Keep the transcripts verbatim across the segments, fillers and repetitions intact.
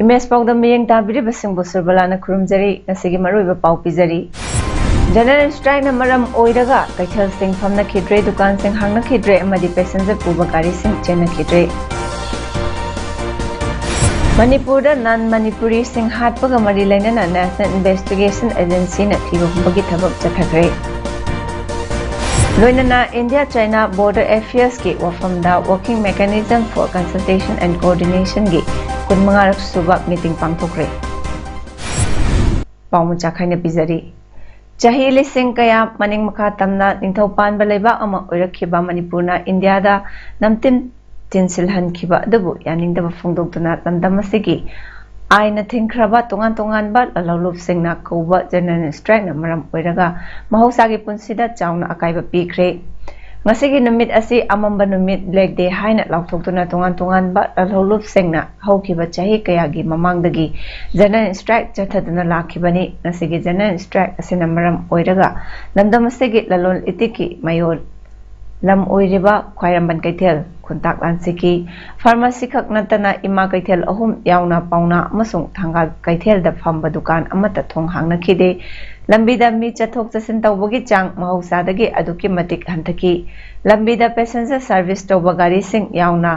Image ꯄꯥꯎꯗꯝ ꯃꯤꯠꯌꯦꯡ ꯇꯥꯕꯤꯔꯤꯕꯁꯤꯡꯕꯨ ꯁꯨꯔꯕꯂꯥꯅ ꯈꯨꯔꯨꯝꯖꯔꯤ꯫ ꯉꯁꯤꯒꯤ ꯃꯔꯨꯑꯣꯏꯕ ꯄꯥꯎ ꯄꯤꯖꯔꯤ꯫ ꯖꯦꯅꯔꯦꯜ ꯁ꯭ꯇ꯭ꯔꯥꯏꯛꯅ ꯃꯔꯝ ꯑꯣꯏꯔꯒ ꯀꯩꯊꯦꯜꯁꯤꯡ ꯐꯝꯅꯈꯤꯗ꯭ꯔꯦ, ꯗꯨꯀꯥꯟꯁꯤꯡ ꯍꯥꯡꯅꯈꯤꯗ꯭ꯔꯦ ꯑꯃꯗꯤ ꯄꯦꯁꯦꯟꯖꯔ ꯄꯨꯕ ꯒꯥꯔꯤꯁꯤꯡ ꯆꯦꯟꯅꯈꯤꯗ꯭ꯔꯦ꯫ ꯃꯅꯤꯄꯨꯔꯗ ꯅꯟ ꯃꯅꯤꯄꯨꯔꯤꯁꯤꯡ ꯍꯥꯠꯄꯒ ꯃꯔꯤ ꯂꯩꯅꯅ ꯅꯦꯁꯅꯦꯜ ꯏꯟꯚꯦꯁꯇꯤꯒꯦꯁꯟ ꯑꯦꯖꯦꯟꯁꯤꯅ ꯊꯤꯕ ꯍꯨꯝꯕꯒꯤ ꯊꯕꯛ ꯆꯠꯊꯈ꯭ꯔꯦ꯫ ꯂꯣꯏꯅꯅ ꯏꯟꯗꯤꯌꯥ ꯆꯥꯏꯅꯥ ꯕꯣꯔꯗꯔ ꯑꯦꯐꯤꯌꯔꯁꯀꯤ ꯋꯥꯐꯝꯗ Working Mechanism for Consultation and Coordinationꯒꯤ ꯀꯨꯟꯃꯉꯥꯔꯛ ꯁꯨꯕ ꯃꯤꯇꯤꯡ ꯄꯥꯡꯊꯣꯛꯈ꯭ꯔꯦ꯫ ꯄꯥꯎ ꯃꯆꯥ ꯈꯥꯏꯅ ꯄꯤꯖꯔꯤ꯫ ꯆꯍꯤ ꯂꯤꯁꯤꯡ ꯀꯌꯥ ꯃꯅꯤꯡ ꯃꯈꯥ ꯇꯝꯅ ꯅꯤꯡꯊꯧ ꯄꯥꯟꯕ ꯂꯩꯕꯥꯛ ꯑꯃ ꯑꯣꯏꯔꯛꯈꯤꯕ ꯃꯅꯤꯄꯨꯔꯅ ꯏꯟꯗꯤꯌꯥꯗ ꯅꯝꯇꯤꯟ ꯇꯤꯟꯁꯤꯜꯍꯟꯈꯤꯕ ꯑꯗꯨꯕꯨ ꯌꯥꯅꯤꯡꯗꯕ ꯐꯣꯡꯗꯣꯛꯇꯨꯅ ꯂꯝꯗꯝ ꯑꯁꯤꯒꯤ ꯑꯥꯏꯟꯅ ꯊꯤꯡꯈ꯭ꯔꯕ ꯇꯣꯉꯥꯟ ꯇꯣꯉꯥꯟꯕ ꯂꯥꯂꯣꯡꯂꯨꯞꯁꯤꯡꯅ ꯀꯧꯕ ꯖꯦꯅꯔꯦꯜ ꯁ꯭ꯇ꯭ꯔꯥꯏꯛꯅ ꯃꯔꯝ ꯑꯣꯏꯔꯒ ꯃꯍꯧꯁꯥꯒꯤ ꯄꯨꯟꯁꯤꯗ ꯆꯥꯎꯅ ꯑꯀꯥꯏꯕ ꯄꯤꯈ꯭ꯔꯦ꯫ ꯉꯁꯤꯒꯤ ꯅꯨꯃꯤꯠ ꯑꯁꯤ ꯑꯃꯝꯕ ꯅꯨꯃꯤꯠ, Black Day ꯍꯥꯏꯅ ꯂꯥꯎꯊꯣꯛꯇꯨꯅ ꯇꯣꯉꯥꯟ ꯇꯣꯉꯥꯟꯕ ꯂꯥꯂꯣꯡꯂꯨꯞꯁꯤꯡꯅ ꯍꯧꯈꯤꯕ ꯆꯍꯤ ꯀꯌꯥꯒꯤ ꯃꯃꯥꯡꯗꯒꯤ ꯖꯦꯅꯔꯦꯜ ꯁ꯭ꯇ꯭ꯔꯥꯏꯛ ꯆꯠꯊꯗꯨꯅ ꯂꯥꯛꯈꯤꯕꯅꯤ꯫ ꯉꯁꯤꯒꯤ ꯖꯦꯅꯔꯦꯜ ꯁ꯭ꯇ꯭ꯔꯥꯏꯛ ꯑꯁꯤꯅ ꯃꯔꯝ ꯑꯣꯏꯔꯒ ꯂꯝꯗꯝ ꯑꯁꯤꯒꯤ ꯂꯂꯣꯟ ꯏꯇꯤꯛꯀꯤ ꯃꯌꯣꯜ ꯂꯝ ꯑꯣꯏꯔꯤꯕ ꯈ꯭ꯋꯥꯏꯔꯝꯕꯟ ꯀꯩꯊꯦꯜ ꯈꯨꯟꯇꯥꯛ ꯂꯥꯟꯁꯤꯈꯤ꯫ ꯐꯥꯔꯃꯥꯁꯤ ꯈꯛ ꯅꯠꯇꯅ ꯏꯃꯥ ꯀꯩꯊꯦꯜ ꯑꯍꯨꯝ ꯌꯥꯎꯅ ꯄꯥꯎꯅꯥ ꯑꯃꯁꯨꯡ ꯊꯪꯒꯥꯜ ꯀꯩꯊꯦꯜꯗ ꯐꯝꯕ ꯗꯨꯀꯥꯟ ꯑꯃꯠꯇ ꯊꯣꯡ ꯍꯥꯡꯅꯈꯤꯗꯦ꯫ ꯂꯝꯕꯤꯗ ꯃꯤ ꯆꯠꯊꯣꯛ ꯆꯠꯁꯤꯟ ꯇꯧꯕꯒꯤ ꯆꯥꯡ ꯃꯍꯧꯁꯥꯗꯒꯤ ꯑꯗꯨꯛꯀꯤ ꯃꯇꯤꯛ ꯍꯟꯊꯈꯤ꯫ ꯂꯝꯕꯤꯗ ꯄꯦꯁꯦꯟꯖꯔ ꯁꯔꯚꯤꯁ ꯇꯧꯕ ꯒꯥꯔꯤꯁꯤꯡ ꯌꯥꯎꯅ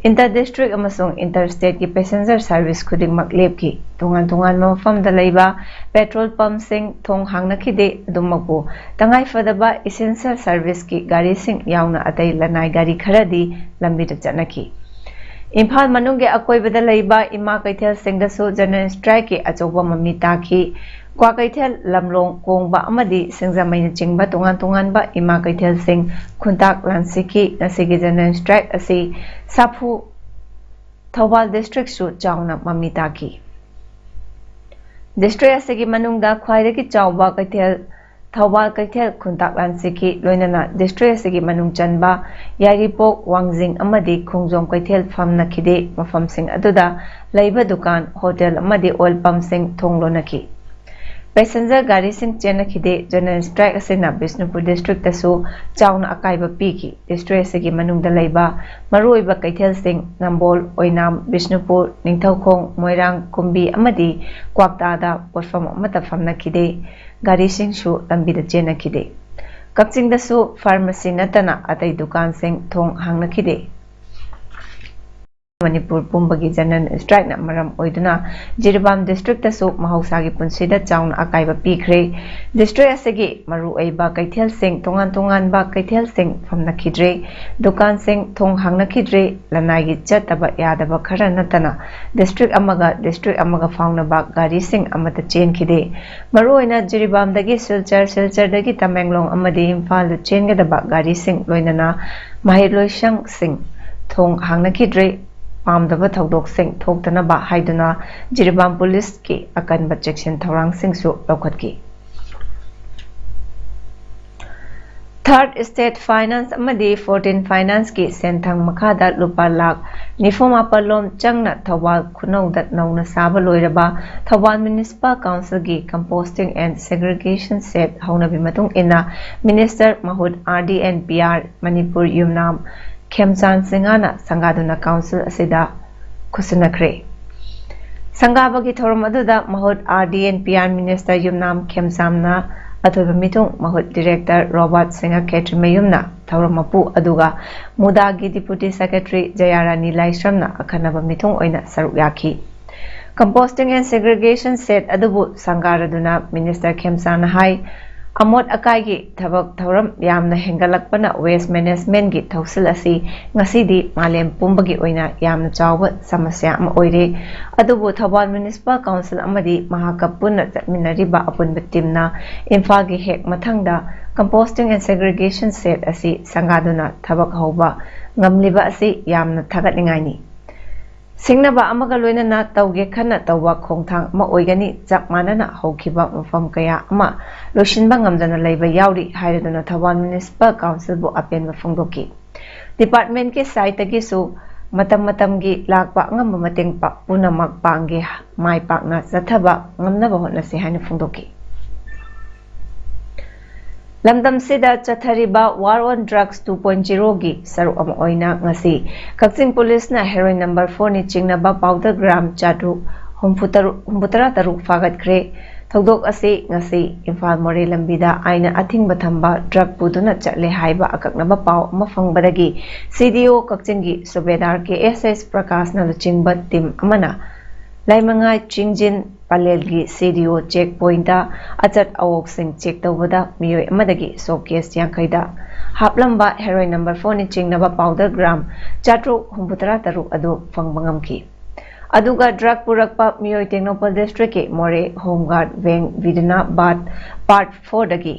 ꯏꯟꯇꯔ ꯗꯤꯁꯇ꯭ꯔꯤꯛ ꯑꯃꯁꯨꯡ ꯏꯟꯇꯔ ꯁ꯭ꯇꯦꯠꯀꯤ ꯄꯦꯁꯦꯟꯖꯔ ꯁꯔꯚꯤꯁ ꯈꯨꯗꯤꯡꯃꯛ ꯂꯦꯞꯈꯤ꯫ ꯇꯣꯉꯥꯟ ꯇꯣꯉꯥꯟꯕ ꯃꯐꯝꯗ ꯂꯩꯕ ꯄꯦꯇ꯭ꯔꯣꯜ ꯄꯝꯁꯤꯡ ꯊꯣꯡ ꯍꯥꯡꯅꯈꯤꯗꯦ꯫ ꯑꯗꯨꯃꯛꯄꯨ ꯇꯉꯥꯏꯐꯗꯕ ꯏꯁꯦꯟꯁꯤꯌꯦꯜ ꯁꯔꯚꯤꯁꯀꯤ ꯒꯥꯔꯤꯁꯤꯡ ꯌꯥꯎꯅ ꯑꯇꯩ ꯂꯅꯥꯏ ꯒꯥꯔꯤ ꯈꯔꯗꯤ ꯂꯝꯕꯤꯗ ꯆꯠꯅꯈꯤ꯫ ꯏꯝꯐꯥꯜ ꯃꯅꯨꯡꯒꯤ ꯑꯀꯣꯏꯕꯗ ꯂꯩꯕ ꯏꯃꯥ ꯀꯩꯊꯦꯜꯁꯤꯡꯗꯁꯨ ꯖꯦꯅꯔꯦꯜ ꯁ꯭ꯇ꯭ꯔꯥꯏꯛꯀꯤ ꯑꯆꯧꯕ ꯃꯃꯤ ꯇꯥꯈꯤ꯫ ꯀ꯭ꯋꯥꯀꯩꯊꯦꯜ, ꯂꯝꯂꯣꯡ, ꯀꯣꯡꯕ ꯑꯃꯗꯤ ꯁꯤꯡꯖꯃꯩꯅꯆꯤꯡꯕ ꯇꯣꯉꯥꯟ ꯇꯣꯉꯥꯟꯕ ꯏꯃꯥ ꯀꯩꯊꯦꯜꯁꯤꯡ ꯈꯨꯟꯇꯥꯛ ꯂꯥꯟꯁꯤꯈꯤ꯫ ꯉꯁꯤꯒꯤ ꯖꯦꯅꯔꯦꯜ ꯁ꯭ꯇ꯭ꯔꯥꯏꯛ ꯑꯁꯤ ꯁꯥꯐꯨ ꯊꯧꯕꯥꯜ districtꯁꯨ ꯆꯥꯎꯅ ꯃꯃꯤ ꯇꯥꯈꯤ꯫ District ꯑꯁꯤꯒꯤ ꯃꯅꯨꯡꯗ ꯈ꯭ꯋꯥꯏꯗꯒꯤ ꯆꯥꯎꯕ ꯀꯩꯊꯦꯜ ꯊꯧꯕꯥꯜ ꯀꯩꯊꯦꯜ ꯈꯨꯟꯇꯥꯛ ꯂꯥꯟꯁꯤꯈꯤ, ꯂꯣꯏꯅꯅ district ꯑꯁꯤꯒꯤ ꯃꯅꯨꯡ ꯆꯟꯕ ꯌꯥꯏꯔꯤꯄꯣꯛ, ꯋꯥꯡꯖꯤꯡ ꯑꯃꯗꯤ ꯈꯣꯡꯖꯣꯝ ꯀꯩꯊꯦꯜ ꯐꯝꯅꯈꯤꯗꯦ꯫ ꯃꯐꯝꯁꯤꯡ ꯑꯗꯨꯗ ꯂꯩꯕ ꯗꯨꯀꯥꯟ, ꯍꯣꯇꯦꯜ ꯑꯃꯗꯤ oil pumpꯁꯤꯡ ꯊꯣꯡ ꯂꯣꯟꯅꯈꯤ꯫ Passenger ꯒꯥꯔꯤꯁꯤꯡ ꯆꯦꯟꯅꯈꯤꯗꯦ꯫ General strike ꯑꯁꯤꯅ ꯕꯤꯁꯅꯨꯄꯨꯔ districtꯇꯁꯨ ꯆꯥꯎꯅ ꯑꯀꯥꯏꯕ ꯄꯤꯈꯤ꯫ District ꯑꯁꯤꯒꯤ ꯃꯅꯨꯡꯗ ꯂꯩꯕ ꯃꯔꯨꯑꯣꯏꯕ ꯀꯩꯊꯦꯜꯁꯤꯡ ꯅꯝꯕꯣꯜ, ꯑꯣꯏꯅꯥꯝ, ꯕꯤꯁꯅꯨꯄꯨꯔ, ꯅꯤꯡꯊꯧꯈꯣꯡ, ꯃꯣꯏꯔꯥꯡ, ꯀꯨꯝꯕꯤ ꯑꯃꯗꯤ ꯀ꯭ꯋꯥꯛꯇꯥꯗ ꯄꯣꯠꯐꯝ ꯑꯃꯠꯇ ꯐꯝꯅꯈꯤꯗꯦ꯫ ꯒꯥꯔꯤꯁꯤꯡꯁꯨ ꯂꯝꯕꯤꯗ ꯆꯦꯟꯅꯈꯤꯗꯦ꯫ ꯀꯛꯆꯤꯡꯗꯁꯨ pharmacy ꯅꯠꯇꯅ ꯑꯇꯩ ꯗꯨꯀꯥꯟꯁꯤꯡ ꯊꯣꯡ ꯍꯥꯡꯅꯈꯤꯗꯦ꯫ ꯃꯅꯤꯄꯨꯔ ꯄꯨꯝꯕꯒꯤ general strikeꯅ ꯃꯔꯝ ꯑꯣꯏꯗꯨꯅ ꯖꯤꯔꯤꯕꯥꯝ districtꯇꯁꯨ ꯃꯍꯧꯁꯥꯒꯤ ꯄꯨꯟꯁꯤꯗ ꯆꯥꯎꯅ ꯑꯀꯥꯏꯕ ꯄꯤꯈ꯭ꯔꯦ꯫ District ꯑꯁꯤꯒꯤ ꯃꯔꯨꯑꯣꯏꯕ ꯀꯩꯊꯦꯜꯁꯤꯡ, ꯇꯣꯉꯥꯟ ꯇꯣꯉꯥꯟꯕ ꯀꯩꯊꯦꯜꯁꯤꯡ ꯐꯝꯅꯈꯤꯗ꯭ꯔꯦ, ꯗꯨꯀꯥꯟꯁꯤꯡ ꯊꯣꯡ ꯍꯥꯡꯅꯈꯤꯗ꯭ꯔꯦ, ꯂꯅꯥꯏꯒꯤ ꯆꯠꯇꯕ ꯌꯥꯗꯕ ꯈꯔ ꯅꯠꯇꯅ district ꯑꯃꯒ district ꯑꯃꯒ ꯐꯥꯎꯅꯕ ꯒꯥꯔꯤꯁꯤꯡ ꯑꯃꯠꯇ ꯆꯦꯟꯈꯤꯗꯦ꯫ ꯃꯔꯨꯑꯣꯏꯅ ꯖꯤꯔꯤꯕꯥꯝꯗꯒꯤ ꯁꯤꯜꯆꯔ, ꯁꯤꯜꯆꯔꯗꯒꯤ ꯇꯃꯦꯡꯂꯣꯡ ꯑꯃꯗꯤ ꯏꯝꯐꯥꯜꯗ ꯆꯦꯟꯒꯗꯕ ꯒꯥꯔꯤꯁꯤꯡ, ꯂꯣꯏꯅꯅ ꯃꯍꯩꯂꯣꯏꯁꯪꯁꯤꯡ ꯊꯣꯡ ꯍꯥꯡꯅꯈꯤꯗ꯭ꯔꯦ꯫ ꯄꯥꯝꯗꯕ ꯊꯧꯗꯣꯛꯁꯤꯡ ꯊꯣꯛꯇꯅꯕ ꯍꯥꯏꯗꯨꯅ ꯖꯤꯔꯤꯕꯥꯝ ꯄꯨꯂꯤꯁꯀꯤ ꯑꯀꯟꯕ ꯆꯦꯛꯁꯤꯟ ꯊꯧꯔꯥꯡꯁꯤꯡꯁꯨ ꯂꯧꯈꯠꯈꯤ꯫ Third Estate Finance ꯑꯃꯗꯤ Fourteen Financeꯀꯤ ꯁꯦꯟꯊꯪ ꯃꯈꯥꯗ ꯂꯨꯄꯥ ꯂꯥꯈ ꯅꯤꯐꯨ ꯃꯥꯄꯜ ꯂꯣꯝ ꯆꯪꯅ ꯊꯧꯕꯥꯜ ꯈꯨꯅꯧꯗ ꯅꯧꯅ ꯁꯥꯕ ꯂꯣꯏꯔꯕ Thoubal Municipal Councilꯒꯤ Composting and Segregation Shed ꯍꯧꯅꯕꯤ ꯃꯇꯨꯡ ꯏꯟꯅ Minister ꯃꯍꯨꯠ R D and P R Manipur ꯌꯨꯝꯅꯥꯝ ꯈꯦꯝꯆꯥꯟ ꯁꯤꯡꯍꯅ ꯁꯪꯒꯥꯗꯨꯅ council ꯑꯁꯤꯗ ꯈꯨꯠꯁꯤꯟꯅꯈ꯭ꯔꯦ꯫ ꯁꯪꯒꯥꯕꯒꯤ ꯊꯧꯔꯝ ꯑꯗꯨꯗ ꯃꯍꯨꯠ R D and P R Minister ꯌꯨꯝꯅꯥꯝ ꯈꯦꯝꯆꯥꯝꯅ ꯑꯊꯣꯏꯕ ꯃꯤꯊꯨꯡ, ꯃꯍꯨꯠ Director ꯔꯣꯕꯥꯔꯠ ꯁꯤꯡꯍ ꯈꯦꯇ꯭ꯔꯤꯃꯌꯨꯝꯅ ꯊꯧꯔꯝ ꯃꯄꯨ, ꯑꯗꯨꯒ ꯃꯨꯗꯥꯒꯤ Deputy Secretary ꯖꯌꯥꯔꯥꯅꯤ ꯂꯥꯏꯁ꯭ꯔꯝꯅ ꯑꯈꯟꯅꯕ ꯃꯤꯊꯨꯡ ꯑꯣꯏꯅ ꯁꯔꯨꯛ ꯌꯥꯈꯤ꯫ Composting and Segregation Shed ꯑꯗꯨꯕꯨ ꯁꯪꯒꯥꯔꯗꯨꯅ Minister ꯈꯦꯝꯆꯥꯅ ꯍꯥꯏ, ꯑꯃꯣꯠ ꯑꯀꯥꯏꯒꯤ ꯊꯕꯛ ꯊꯧꯔꯝ ꯌꯥꯝꯅ ꯍꯦꯟꯒꯠꯂꯛꯄꯅ waste managementꯀꯤ ꯊꯧꯁꯤꯜ ꯑꯁꯤ ꯉꯁꯤꯗꯤ ꯃꯥꯂꯦꯝ ꯄꯨꯝꯕꯒꯤ ꯑꯣꯏꯅ ꯌꯥꯝꯅ ꯆꯥꯎꯕ ꯁꯃꯁ꯭ꯌꯥ ꯑꯃ ꯑꯣꯏꯔꯦ꯫ ꯑꯗꯨꯕꯨ ꯊꯧꯕꯥꯜ Municipal Council ꯑꯃꯗꯤ ꯃꯍꯥꯛꯀ ꯄꯨꯟꯅ ꯆꯠꯃꯤꯟꯅꯔꯤꯕ ꯑꯄꯨꯟꯕ teamꯅ ꯏꯝꯐꯥꯜꯒꯤ ꯍꯦꯛ ꯃꯊꯪꯗ Composting and Segregation Shed ꯑꯁꯤ ꯁꯪꯒꯥꯗꯨꯅ ꯊꯕꯛ ꯍꯧꯕ ꯉꯝꯂꯤꯕ ꯑꯁꯤ ꯌꯥꯝꯅ ꯊꯥꯒꯠꯅꯤꯡꯉꯥꯏꯅꯤ꯫ ꯁꯤꯡꯅꯕ ꯑꯃꯒ ꯂꯣꯏꯅꯅ ꯇꯧꯒꯦ ꯈꯟꯅ ꯇꯧꯕ ꯈꯣꯡꯊꯥꯡ ꯑꯃ ꯑꯣꯏꯒꯅꯤ꯫ ꯆꯞ ꯃꯥꯟꯅꯅ ꯍꯧꯈꯤꯕ ꯃꯐꯝ ꯀꯌꯥ ꯑꯃ ꯂꯣꯏꯁꯤꯟꯕ ꯉꯝꯗꯅ ꯂꯩꯕ ꯌꯥꯎꯔꯤ ꯍꯥꯏꯔꯗꯨꯅ ꯊꯧꯕꯥꯜ ꯃ꯭ꯌꯨꯅꯤꯁꯤꯄꯥꯜ ꯀꯥꯎꯟꯁꯤꯜꯕꯨ ꯑꯄꯦꯟꯕ ꯐꯣꯡꯗꯣꯛꯈꯤ꯫ ꯗꯤꯄꯥꯔꯠꯃꯦꯟꯠꯀꯤ ꯁꯥꯏꯠꯇꯒꯤꯁꯨ ꯃꯇꯝ ꯃꯇꯝꯒꯤ ꯂꯥꯛꯄ ꯑꯉꯝꯕ ꯃꯇꯦꯡ ꯄ-, ꯄꯨꯝꯅꯃꯛ ꯄꯥꯡꯒꯦ, ꯃꯥꯏ ꯄꯥꯛꯅ ꯆꯠꯊꯕ ꯉꯝꯅꯕ ꯍꯣꯠꯅꯁꯤ ꯍꯥꯏꯅ ꯐꯣꯡꯗꯣꯛꯈꯤ꯫ ꯂꯝꯗꯝꯁꯤꯗ ꯆꯠꯊꯔꯤꯕ War on Drugs two point zero ꯒꯤ ꯁꯔꯨꯛ ꯑꯃ ꯑꯣꯏꯅ ꯉꯁꯤ ꯀꯛꯆꯤꯡ ꯄꯨꯂꯤꯁꯅ heroin number four ꯅꯤ ꯆꯤꯡꯅꯕ powder gram ꯆꯥꯇ꯭ꯔꯨꯛ ꯍꯨꯝꯐꯨ ꯇꯔꯨꯛ, ꯍꯨꯝꯐꯨ ꯇꯔꯥ ꯇꯔꯨꯛ ꯐꯥꯒꯠꯈ꯭ꯔꯦ꯫ ꯊꯧꯗꯣꯛ ꯑꯁꯤ ꯉꯁꯤ ꯏꯝꯐꯥꯜ ꯃꯣꯔꯦ ꯂꯝꯕꯤꯗ ꯑꯥꯏꯟꯅ ꯑꯊꯤꯡꯕ ꯊꯝꯕ drug ꯄꯨꯗꯨꯅ ꯆꯠꯂꯦ ꯍꯥꯏꯕ ꯑꯀꯛꯅꯕ ꯄꯥꯎ ꯑꯃ ꯐꯪꯕꯗꯒꯤ C D O ꯀꯛꯆꯤꯡꯒꯤ ꯁꯨꯕꯦꯗꯥꯔ K S S ꯄ꯭ꯔꯀꯥꯁꯅ ꯂꯨꯆꯤꯡꯕ team ꯑꯃꯅ ꯂꯥꯏꯃꯉꯥꯏ ꯆꯤꯡꯖꯤꯟ ꯄꯂꯦꯜꯒꯤ C D O check pointꯇ ꯑꯆꯠ ꯑꯋꯣꯛꯁꯤꯡ check ꯇꯧꯕꯗ ꯃꯤꯑꯣꯏ ꯑꯃꯗꯒꯤ soap case ꯌꯥꯡꯈꯩꯗ ꯍꯥꯞꯂꯝꯕ heroin number four ꯅꯤ ꯆꯤꯡꯅꯕ powder gram ꯆꯥꯇ꯭ꯔꯨꯛ ꯍꯨꯝꯐꯨꯇꯔꯥ ꯇꯔꯨꯛ ꯑꯗꯨ ꯐꯪꯕ ꯉꯝꯈꯤ꯫ ꯑꯗꯨꯒ drug ꯄꯨꯔꯛꯄ ꯃꯤꯑꯣꯏ ꯇꯦꯡꯅꯧꯄꯜ districtꯀꯤ ꯃꯣꯔꯦ Home Guard Wing ꯕꯤꯗꯨꯅꯥꯕꯥꯗ Part fourꯗꯒꯤ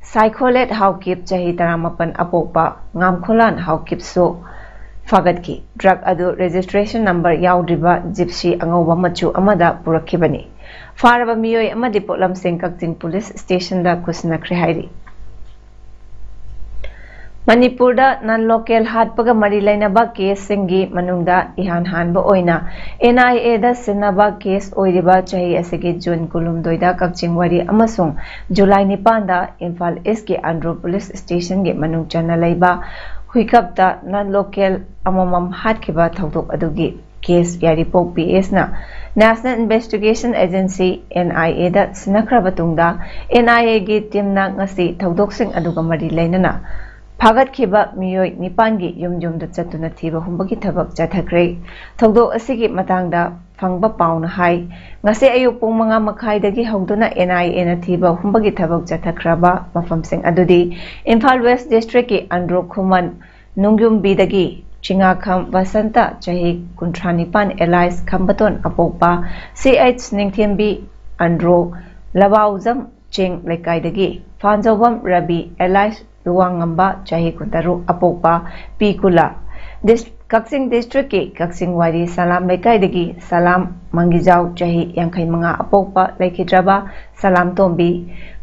ꯁꯥꯏꯈꯣꯂꯦꯠ Haokip, ꯆꯍꯤ ꯇꯔꯥꯃꯥꯄꯟ, ꯑꯄꯣꯛꯄ ꯉꯥꯝꯈꯣꯂꯥꯟ ꯍꯥꯎꯀꯤꯞꯁꯨ ꯐꯥꯒꯠꯈꯤ꯫ Drug ꯑꯗꯨ registration number ꯌꯥꯎꯗ꯭ꯔꯤꯕ Gypsy ꯑꯉꯧꯕ ꯃꯆꯨ ꯑꯃꯗ ꯄꯨꯔꯛꯈꯤꯕꯅꯤ꯫ ꯐꯥꯔꯕ ꯃꯤꯑꯣꯏ ꯑꯃꯗꯤ ꯄꯣꯠꯂꯝꯁꯤꯡ ꯀꯛꯆꯤꯡ ꯄꯨꯂꯤꯁ stationꯗ ꯈꯨꯠꯁꯤꯟꯅꯈ꯭ꯔꯦ ꯍꯥꯏꯔꯤ꯫ ꯃꯅꯤꯄꯨꯔꯗ non local ꯍꯥꯠꯄꯒ ꯃꯔꯤ ꯂꯩꯅꯕ caseꯁꯤꯡꯒꯤ ꯃꯅꯨꯡꯗ ꯏꯍꯥꯟ ꯍꯥꯟꯕ ꯑꯣꯏꯅ N I Aꯗ ꯁꯤꯟꯅꯕ case ꯑꯣꯏꯔꯤꯕ ꯆꯍꯤ ꯑꯁꯤꯒꯤ June ꯀꯨꯟꯍꯨꯝꯗꯣꯏꯗ ꯀꯛꯆꯤꯡ ꯋꯥꯏꯔꯤ ꯑꯃꯁꯨꯡ July ꯅꯤꯄꯥꯟꯗ ꯏꯝꯐꯥꯜ Eastꯀꯤ ꯑꯟꯗ꯭ꯔꯣ police stationꯒꯤ ꯃꯅꯨꯡ ꯆꯟꯅ ꯂꯩꯕ ꯍꯨꯏꯀꯞꯇ non local ꯑꯃꯃꯝ ꯍꯥꯠꯈꯤꯕ ꯊꯧꯗꯣꯛ ꯑꯗꯨꯒꯤ case Yairipok P Sꯅ National Investigation Agency, N I Aꯗ ꯁꯤꯟꯅꯈ꯭ꯔꯕ ꯇꯨꯡꯗ, N I Aꯒꯤ teamꯅ ꯉꯁꯤ ꯊꯧꯗꯣꯛꯁꯤꯡ ꯑꯗꯨꯒ ꯃꯔꯤ ꯂꯩꯅꯅ ꯐꯥꯒꯠꯈꯤꯕ ꯃꯤꯑꯣꯏ ꯅꯤꯄꯥꯟꯒꯤ ꯌꯨꯝ ꯌꯨꯝꯗ ꯆꯠꯇꯨꯅ ꯊꯤꯕ ꯍꯨꯝꯕꯒꯤ ꯊꯕꯛ ꯆꯠꯊꯈ꯭ꯔꯦ꯫ ꯊꯧꯗꯣꯛ ꯑꯁꯤꯒꯤ ꯃꯇꯥꯡꯗ ꯐꯪꯕ ꯄꯥꯎꯅ ꯍꯥꯏ, ꯉꯁꯤ ꯑꯌꯨꯛ ꯄꯨꯡ ꯃꯉꯥ ꯃꯈꯥꯏꯗꯒꯤ ꯍꯧꯗꯨꯅ N I Aꯅ ꯊꯤꯕ ꯍꯨꯝꯕꯒꯤ ꯊꯕꯛ ꯆꯠꯊꯈ꯭ꯔꯕ ꯃꯐꯝꯁꯤꯡ ꯑꯗꯨꯗꯤ ꯏꯝꯐꯥꯜ West districtꯀꯤ ꯑꯟꯗ꯭ꯔꯣ ꯈꯨꯃꯟ ꯅꯨꯡꯌꯨꯝꯕꯤꯗꯒꯤ ꯆꯤꯉꯥꯈꯝ ꯕꯁꯟꯇ, ꯆꯍꯤ ꯀꯨꯟꯊ꯭ꯔꯥ ꯅꯤꯄꯥꯟ, alias ꯈꯝꯕꯇꯣꯟ, ꯑꯄꯣꯛꯄ C H ꯅꯤꯡꯊꯦꯝꯕꯤ, ꯑꯟꯗ꯭ꯔꯣ ꯂꯋꯥꯎꯖꯝ ꯆꯤꯡ ꯂꯩꯀꯥꯏꯗꯒꯤ ꯐꯥꯟꯖꯧꯕꯝ ꯔꯕꯤ, alias ꯂꯨꯋꯥꯡꯉꯝꯕ, ꯆꯍꯤ ꯀꯨꯟꯇꯔꯨꯛ, ꯑꯄꯣꯛꯄ ꯄꯤ ꯀꯨꯂꯥ꯫ ꯗꯤꯁ-, ꯀꯛꯆꯤꯡ ꯗꯤꯁꯇ꯭ꯔꯤꯛꯀꯤ ꯀꯛꯆꯤꯡ ꯋꯥꯏꯔꯤ ꯁꯂꯥꯝ ꯂꯩꯀꯥꯏꯗꯒꯤ ꯁꯂꯥꯝ ꯃꯪꯒꯤꯖꯥꯎ ꯆꯍꯤ ꯌꯥꯡꯈꯩ ꯃꯉꯥ ꯑꯄꯣꯛꯄ ꯂꯩꯈꯤꯗ꯭ꯔꯕ ꯁꯂꯥꯝ ꯇꯣꯝꯕꯤ,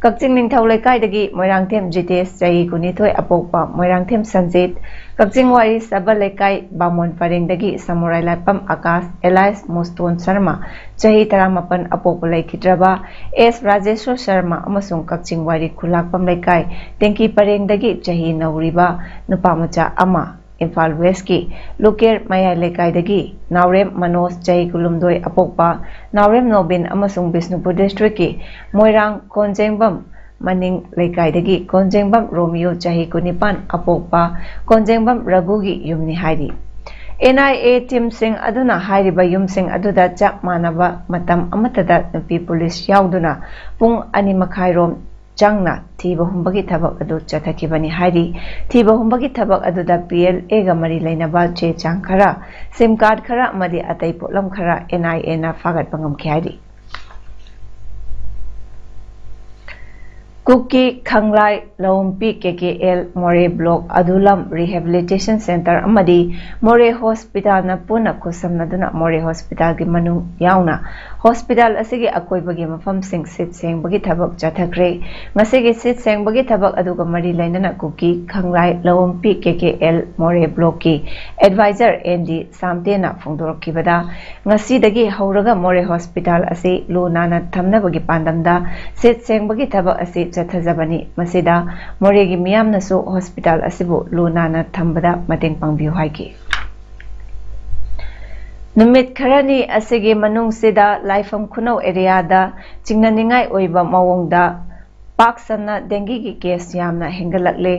ꯀꯛꯆꯤꯡ ꯅꯤꯡꯊꯧ ꯂꯩꯀꯥꯏꯗꯒꯤ ꯃꯣꯏꯔꯥꯡꯊꯦꯝ ꯖꯤꯇꯦꯁ ꯆꯍꯤ ꯀꯨꯟꯅꯤꯊꯣꯏ ꯑꯄꯣꯛꯄ ꯃꯣꯏꯔꯥꯡꯊꯦꯝ ꯁꯟꯖꯤꯠ, ꯀꯛꯆꯤꯡ ꯋꯥꯏꯔꯤ ꯁꯕ ꯂꯩꯀꯥꯏ ꯕꯥꯃꯣꯟ ꯄꯔꯦꯡꯗꯒꯤ ꯁꯃꯨꯔꯥꯏ ꯂꯥꯏꯄꯝ ꯑꯀꯥꯁ ꯑꯦꯂꯥꯏꯁ ꯃꯨꯁꯇꯣꯟ ꯁꯔꯃ ꯆꯍꯤ ꯇꯔꯥꯃꯥꯄꯟ ꯑꯄꯣꯛꯄ ꯂꯩꯈꯤꯗ꯭ꯔꯕ ꯑꯦꯁ ꯔꯥꯖꯦꯁꯣꯔ ꯁꯔꯃ ꯑꯃꯁꯨꯡ ꯀꯛꯆꯤꯡ ꯋꯥꯏꯔꯤ ꯈꯨꯂꯥꯛꯄꯝ ꯂꯩꯀꯥꯏ ꯇꯦꯡꯀꯤ ꯄꯔꯦꯡꯗꯒꯤ ꯆꯍꯤ ꯅꯧꯔꯤꯕ ꯅꯨꯄꯥ ꯃꯆꯥ ꯑꯃ, ꯏꯝꯐꯥꯜ ꯋꯦꯁꯀꯤ ꯂꯨꯀꯦꯔ ꯃꯌꯥꯏ ꯂꯩꯀꯥꯏꯗꯒꯤ ꯅꯥꯎꯔꯦꯝ ꯃꯅꯣꯖ ꯆꯍꯤ ꯀꯨꯟꯍꯨꯝꯗꯣꯏ ꯑꯄꯣꯛꯄ, ꯅꯥꯎꯔꯦꯝ ꯅꯣꯕꯤꯟ ꯑꯃꯁꯨꯡ ꯕꯤꯁꯅꯨꯄꯨꯔ ꯗꯤꯁꯇ꯭ꯔꯤꯛꯀꯤ ꯃꯣꯏꯔꯥꯡ ꯀꯣꯟꯖꯦꯡꯕꯝ ꯃꯅꯤꯡ ꯂꯩꯀꯥꯏꯗꯒꯤ ꯀꯣꯟꯖꯦꯡꯕꯝ ꯔꯣꯃꯤꯌꯣ ꯆꯍꯤ ꯀꯨꯟꯅꯤꯄꯥꯟ ꯑꯄꯣꯛꯄ ꯀꯣꯟꯖꯦꯡꯕꯝ ꯔꯘꯨꯒꯤ ꯌꯨꯝꯅꯤ ꯍꯥꯏꯔꯤ꯫ ꯑꯦꯟ ꯑꯥꯏ ꯑꯦ ꯇꯤꯝꯁꯤꯡ ꯑꯗꯨꯅ ꯍꯥꯏꯔꯤꯕ ꯌꯨꯝꯁꯤꯡ ꯑꯗꯨꯗ ꯆꯞ ꯃꯥꯟꯅꯕ ꯃꯇꯝ ꯑꯃꯠꯇꯗ ꯅꯨꯄꯤ ꯄꯨꯂꯤꯁ ꯌꯥꯎꯗꯨꯅ ꯄꯨꯡ ꯑꯅꯤ ꯃꯈꯥꯏꯔꯣꯝ ꯆꯪꯅ ꯊꯤꯕ ꯍꯨꯝꯕꯒꯤ ꯊꯕꯛ ꯑꯗꯨ ꯆꯠꯊꯈꯤꯕꯅꯤ ꯍꯥꯏꯔꯤ꯫ ꯊꯤꯕ ꯍꯨꯝꯕꯒꯤ ꯊꯕꯛ ꯑꯗꯨꯗ ꯄꯤ ꯑꯦꯜ ꯑꯦꯒ ꯃꯔꯤ ꯂꯩꯅꯕ ꯆꯦ ꯆꯥꯡ ꯈꯔ, ꯁꯤꯝ ꯀꯥꯔꯗ ꯈꯔ ꯑꯃꯗꯤ ꯑꯇꯩ ꯄꯣꯠꯂꯝ ꯈꯔ ꯑꯦꯟ ꯑꯥꯏ ꯑꯦꯅ ꯐꯥꯒꯠꯄ ꯉꯝꯈꯤ ꯍꯥꯏꯔꯤ꯫ ꯀꯨꯀꯤ ꯈꯪꯂꯥꯏ ꯂꯧꯎꯝꯄꯤ ꯀꯦ ꯀꯦ ꯑꯦꯜ ꯃꯣꯔꯦ ꯕ꯭ꯂꯣꯛ ꯑꯗꯨꯂꯝ ꯔꯤꯍꯦꯕꯤꯂꯤꯇꯦꯁꯟ ꯁꯦꯟꯇꯔ ꯑꯃꯗꯤ ꯃꯣꯔꯦ ꯍꯣꯁꯄꯤꯇꯥꯜꯅ ꯄꯨꯟꯅ ꯈꯨꯠꯁꯝꯅꯗꯨꯅ ꯃꯣꯔꯦ ꯍꯣꯁꯄꯤꯇꯥꯜꯒꯤ ꯃꯅꯨꯡ ꯌꯥꯎꯅ ꯍꯣꯁꯄꯤꯇꯥꯜ ꯑꯁꯤꯒꯤ ꯑꯀꯣꯏꯕꯒꯤ ꯃꯐꯝꯁꯤꯡ ꯁꯤꯠ ꯁꯦꯡꯕꯒꯤ ꯊꯕꯛ ꯆꯠꯊꯈ꯭ꯔꯦ꯫ ꯉꯁꯤꯒꯤ ꯁꯤꯠ ꯁꯦꯡꯕꯒꯤ ꯊꯕꯛ ꯑꯗꯨꯒ ꯃꯔꯤ ꯂꯩꯅꯅ ꯀꯨꯀꯤ ꯈꯪꯂꯥꯏ ꯂꯧꯎꯝꯄꯤ ꯀꯦ ꯀꯦ ꯑꯦꯜ ꯃꯣꯔꯦ ꯕ꯭ꯂꯣꯛꯀꯤ ꯑꯦꯗꯚꯥꯏꯖꯔ ꯑꯦꯟ ꯗꯤ ꯁꯥꯝꯇꯦꯅ ꯐꯣꯡꯗꯣꯔꯛꯈꯤꯕꯗ, ꯉꯁꯤꯗꯒꯤ ꯍꯧꯔꯒ ꯃꯣꯔꯦ ꯍꯣꯁꯄꯤꯇꯥꯜ ꯑꯁꯤ ꯂꯨ ꯅꯥꯟꯅ ꯊꯝꯅꯕꯒꯤ ꯄꯥꯟꯗꯝꯗ ꯁꯤꯠ ꯁꯦꯡꯕꯒꯤ ꯊꯕꯛ ꯑꯁꯤ ꯆꯠꯊꯖꯕꯅꯤ꯫ ꯃꯁꯤꯗ ꯃꯣꯔꯦꯒꯤ ꯃꯤꯌꯥꯝꯅꯁꯨ ꯍꯣꯁꯄꯤꯇꯥꯜ ꯑꯁꯤꯕꯨ ꯂꯨ ꯅꯥꯟꯅ ꯊꯝꯕꯗ ꯃꯇꯦꯡ ꯄꯥꯡꯕꯤꯌꯨ ꯍꯥꯏꯈꯤ꯫ ꯅꯨꯃꯤꯠ ꯈꯔꯅꯤ ꯑꯁꯤꯒꯤ ꯃꯅꯨꯡꯁꯤꯗ ꯂꯥꯏꯐꯝ ꯈꯨꯅꯧ ꯑꯦꯔꯤꯌꯥꯗ ꯆꯤꯡꯅꯅꯤꯡꯉꯥꯏ ꯑꯣꯏꯕ ꯃꯑꯣꯡꯗ ꯄꯥꯛ ꯁꯟꯅ ꯗꯦꯡꯒꯤꯒꯤ ꯀꯦꯁ ꯌꯥꯝꯅ ꯍꯦꯟꯒꯠꯂꯛꯂꯦ꯫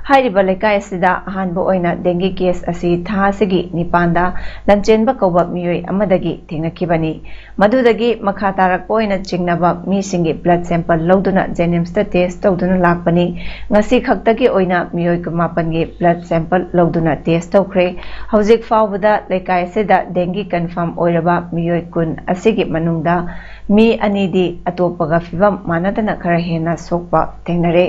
ꯍꯥꯏꯔꯤꯕ ꯂꯩꯀꯥꯏ ꯑꯁꯤꯗ ꯑꯍꯥꯟꯕ ꯑꯣꯏꯅ ꯗꯦꯡꯒꯤ ꯀꯦꯁ ꯑꯁꯤ ꯊꯥ ꯑꯁꯤꯒꯤ ꯅꯤꯄꯥꯟꯗ ꯂꯟꯆꯦꯟꯕ ꯀꯧꯕ ꯃꯤꯑꯣꯏ ꯑꯃꯗꯒꯤ ꯊꯦꯡꯅꯈꯤꯕꯅꯤ꯫ ꯃꯗꯨꯗꯒꯤ ꯃꯈꯥ ꯇꯥꯔꯛꯄ ꯑꯣꯏꯅ ꯆꯤꯡꯅꯕ ꯃꯤꯁꯤꯡꯒꯤ ꯕ꯭ꯂꯗ ꯁꯦꯝꯄꯜ ꯂꯧꯗꯨꯅ ꯖꯦꯅꯤꯝꯁꯇ ꯇꯦꯁ ꯇꯧꯗꯨꯅ ꯂꯥꯛꯄꯅꯤ꯫ ꯉꯁꯤ ꯈꯛꯇꯒꯤ ꯑꯣꯏꯅ ꯃꯤꯑꯣꯏ ꯀꯨꯟꯃꯥꯄꯟꯒꯤ ꯕ꯭ꯂꯗ ꯁꯦꯝꯄꯜ ꯂꯧꯗꯨꯅ ꯇꯦꯁ ꯇꯧꯈ꯭ꯔꯦ꯫ ꯍꯧꯖꯤꯛ ꯐꯥꯎꯕꯗ ꯂꯩꯀꯥꯏ ꯑꯁꯤꯗ ꯗꯦꯡꯒꯤ ꯀꯟꯐꯥꯔꯝ ꯑꯣꯏꯔꯕ ꯃꯤꯑꯣꯏ ꯀꯨꯟ ꯑꯁꯤꯒꯤ ꯃꯅꯨꯡꯗ ꯃꯤ ꯑꯅꯤꯗꯤ ꯑꯇꯣꯞꯄꯒ ꯐꯤꯕꯝ ꯃꯥꯟꯅꯗꯅ ꯈꯔ ꯍꯦꯟꯅ ꯁꯣꯛꯄ ꯊꯦꯡꯅꯔꯦ꯫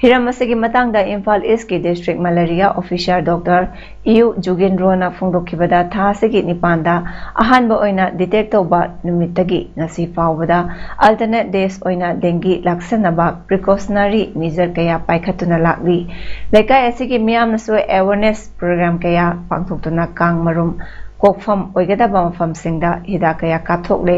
ꯍꯤꯔꯝ ꯑꯁꯤꯒꯤ ꯃꯇꯥꯡꯗ ꯏꯝꯐꯥꯜ ꯏꯁꯀꯤ ꯗꯤꯁꯇ꯭ꯔꯤꯛ ꯃꯦꯂꯦꯔꯤꯌꯥ ꯑꯣꯐꯤꯁꯥꯔ ꯗꯣꯛꯇꯔ ꯏꯌꯨ ꯖꯨꯒꯦꯟꯗ꯭ꯔꯣꯅ ꯐꯣꯡꯗꯣꯛꯈꯤꯕꯗ, ꯊꯥ ꯑꯁꯤꯒꯤ ꯅꯤꯄꯥꯟꯗ ꯑꯍꯥꯟꯕ ꯑꯣꯏꯅ ꯗꯤꯇꯦꯛ ꯇꯧꯕ ꯅꯨꯃꯤꯠꯇꯒꯤ ꯉꯁꯤ ꯐꯥꯎꯕꯗ ꯑꯜꯇꯔꯅꯦꯠ ꯗꯦꯖ ꯑꯣꯏꯅ ꯗꯦꯡꯒꯤ ꯂꯥꯛꯁꯟꯅꯕ ꯄ꯭ꯔꯤꯀꯣꯁꯅꯔꯤ ꯃꯤꯖꯔ ꯀꯌꯥ ꯄꯥꯏꯈꯠꯇꯨꯅ ꯂꯥꯛꯂꯤ꯫ ꯂꯩꯀꯥꯏ ꯑꯁꯤꯒꯤ ꯃꯤꯌꯥꯝꯅꯁꯨ ꯑꯦꯋꯦꯔꯅꯦꯁ ꯄ꯭ꯔꯣꯒ꯭ꯔꯥꯝ ꯀꯌꯥ ꯄꯥꯡꯊꯣꯛꯇꯨꯅ ꯀꯥꯡ ꯃꯔꯨꯝ ꯀꯣꯛꯐꯝ ꯑꯣꯏꯒꯗꯕ ꯃꯐꯝꯁꯤꯡꯗ ꯍꯤꯗꯥꯛ ꯀꯌꯥ ꯀꯥꯞꯊꯣꯛꯂꯦ꯫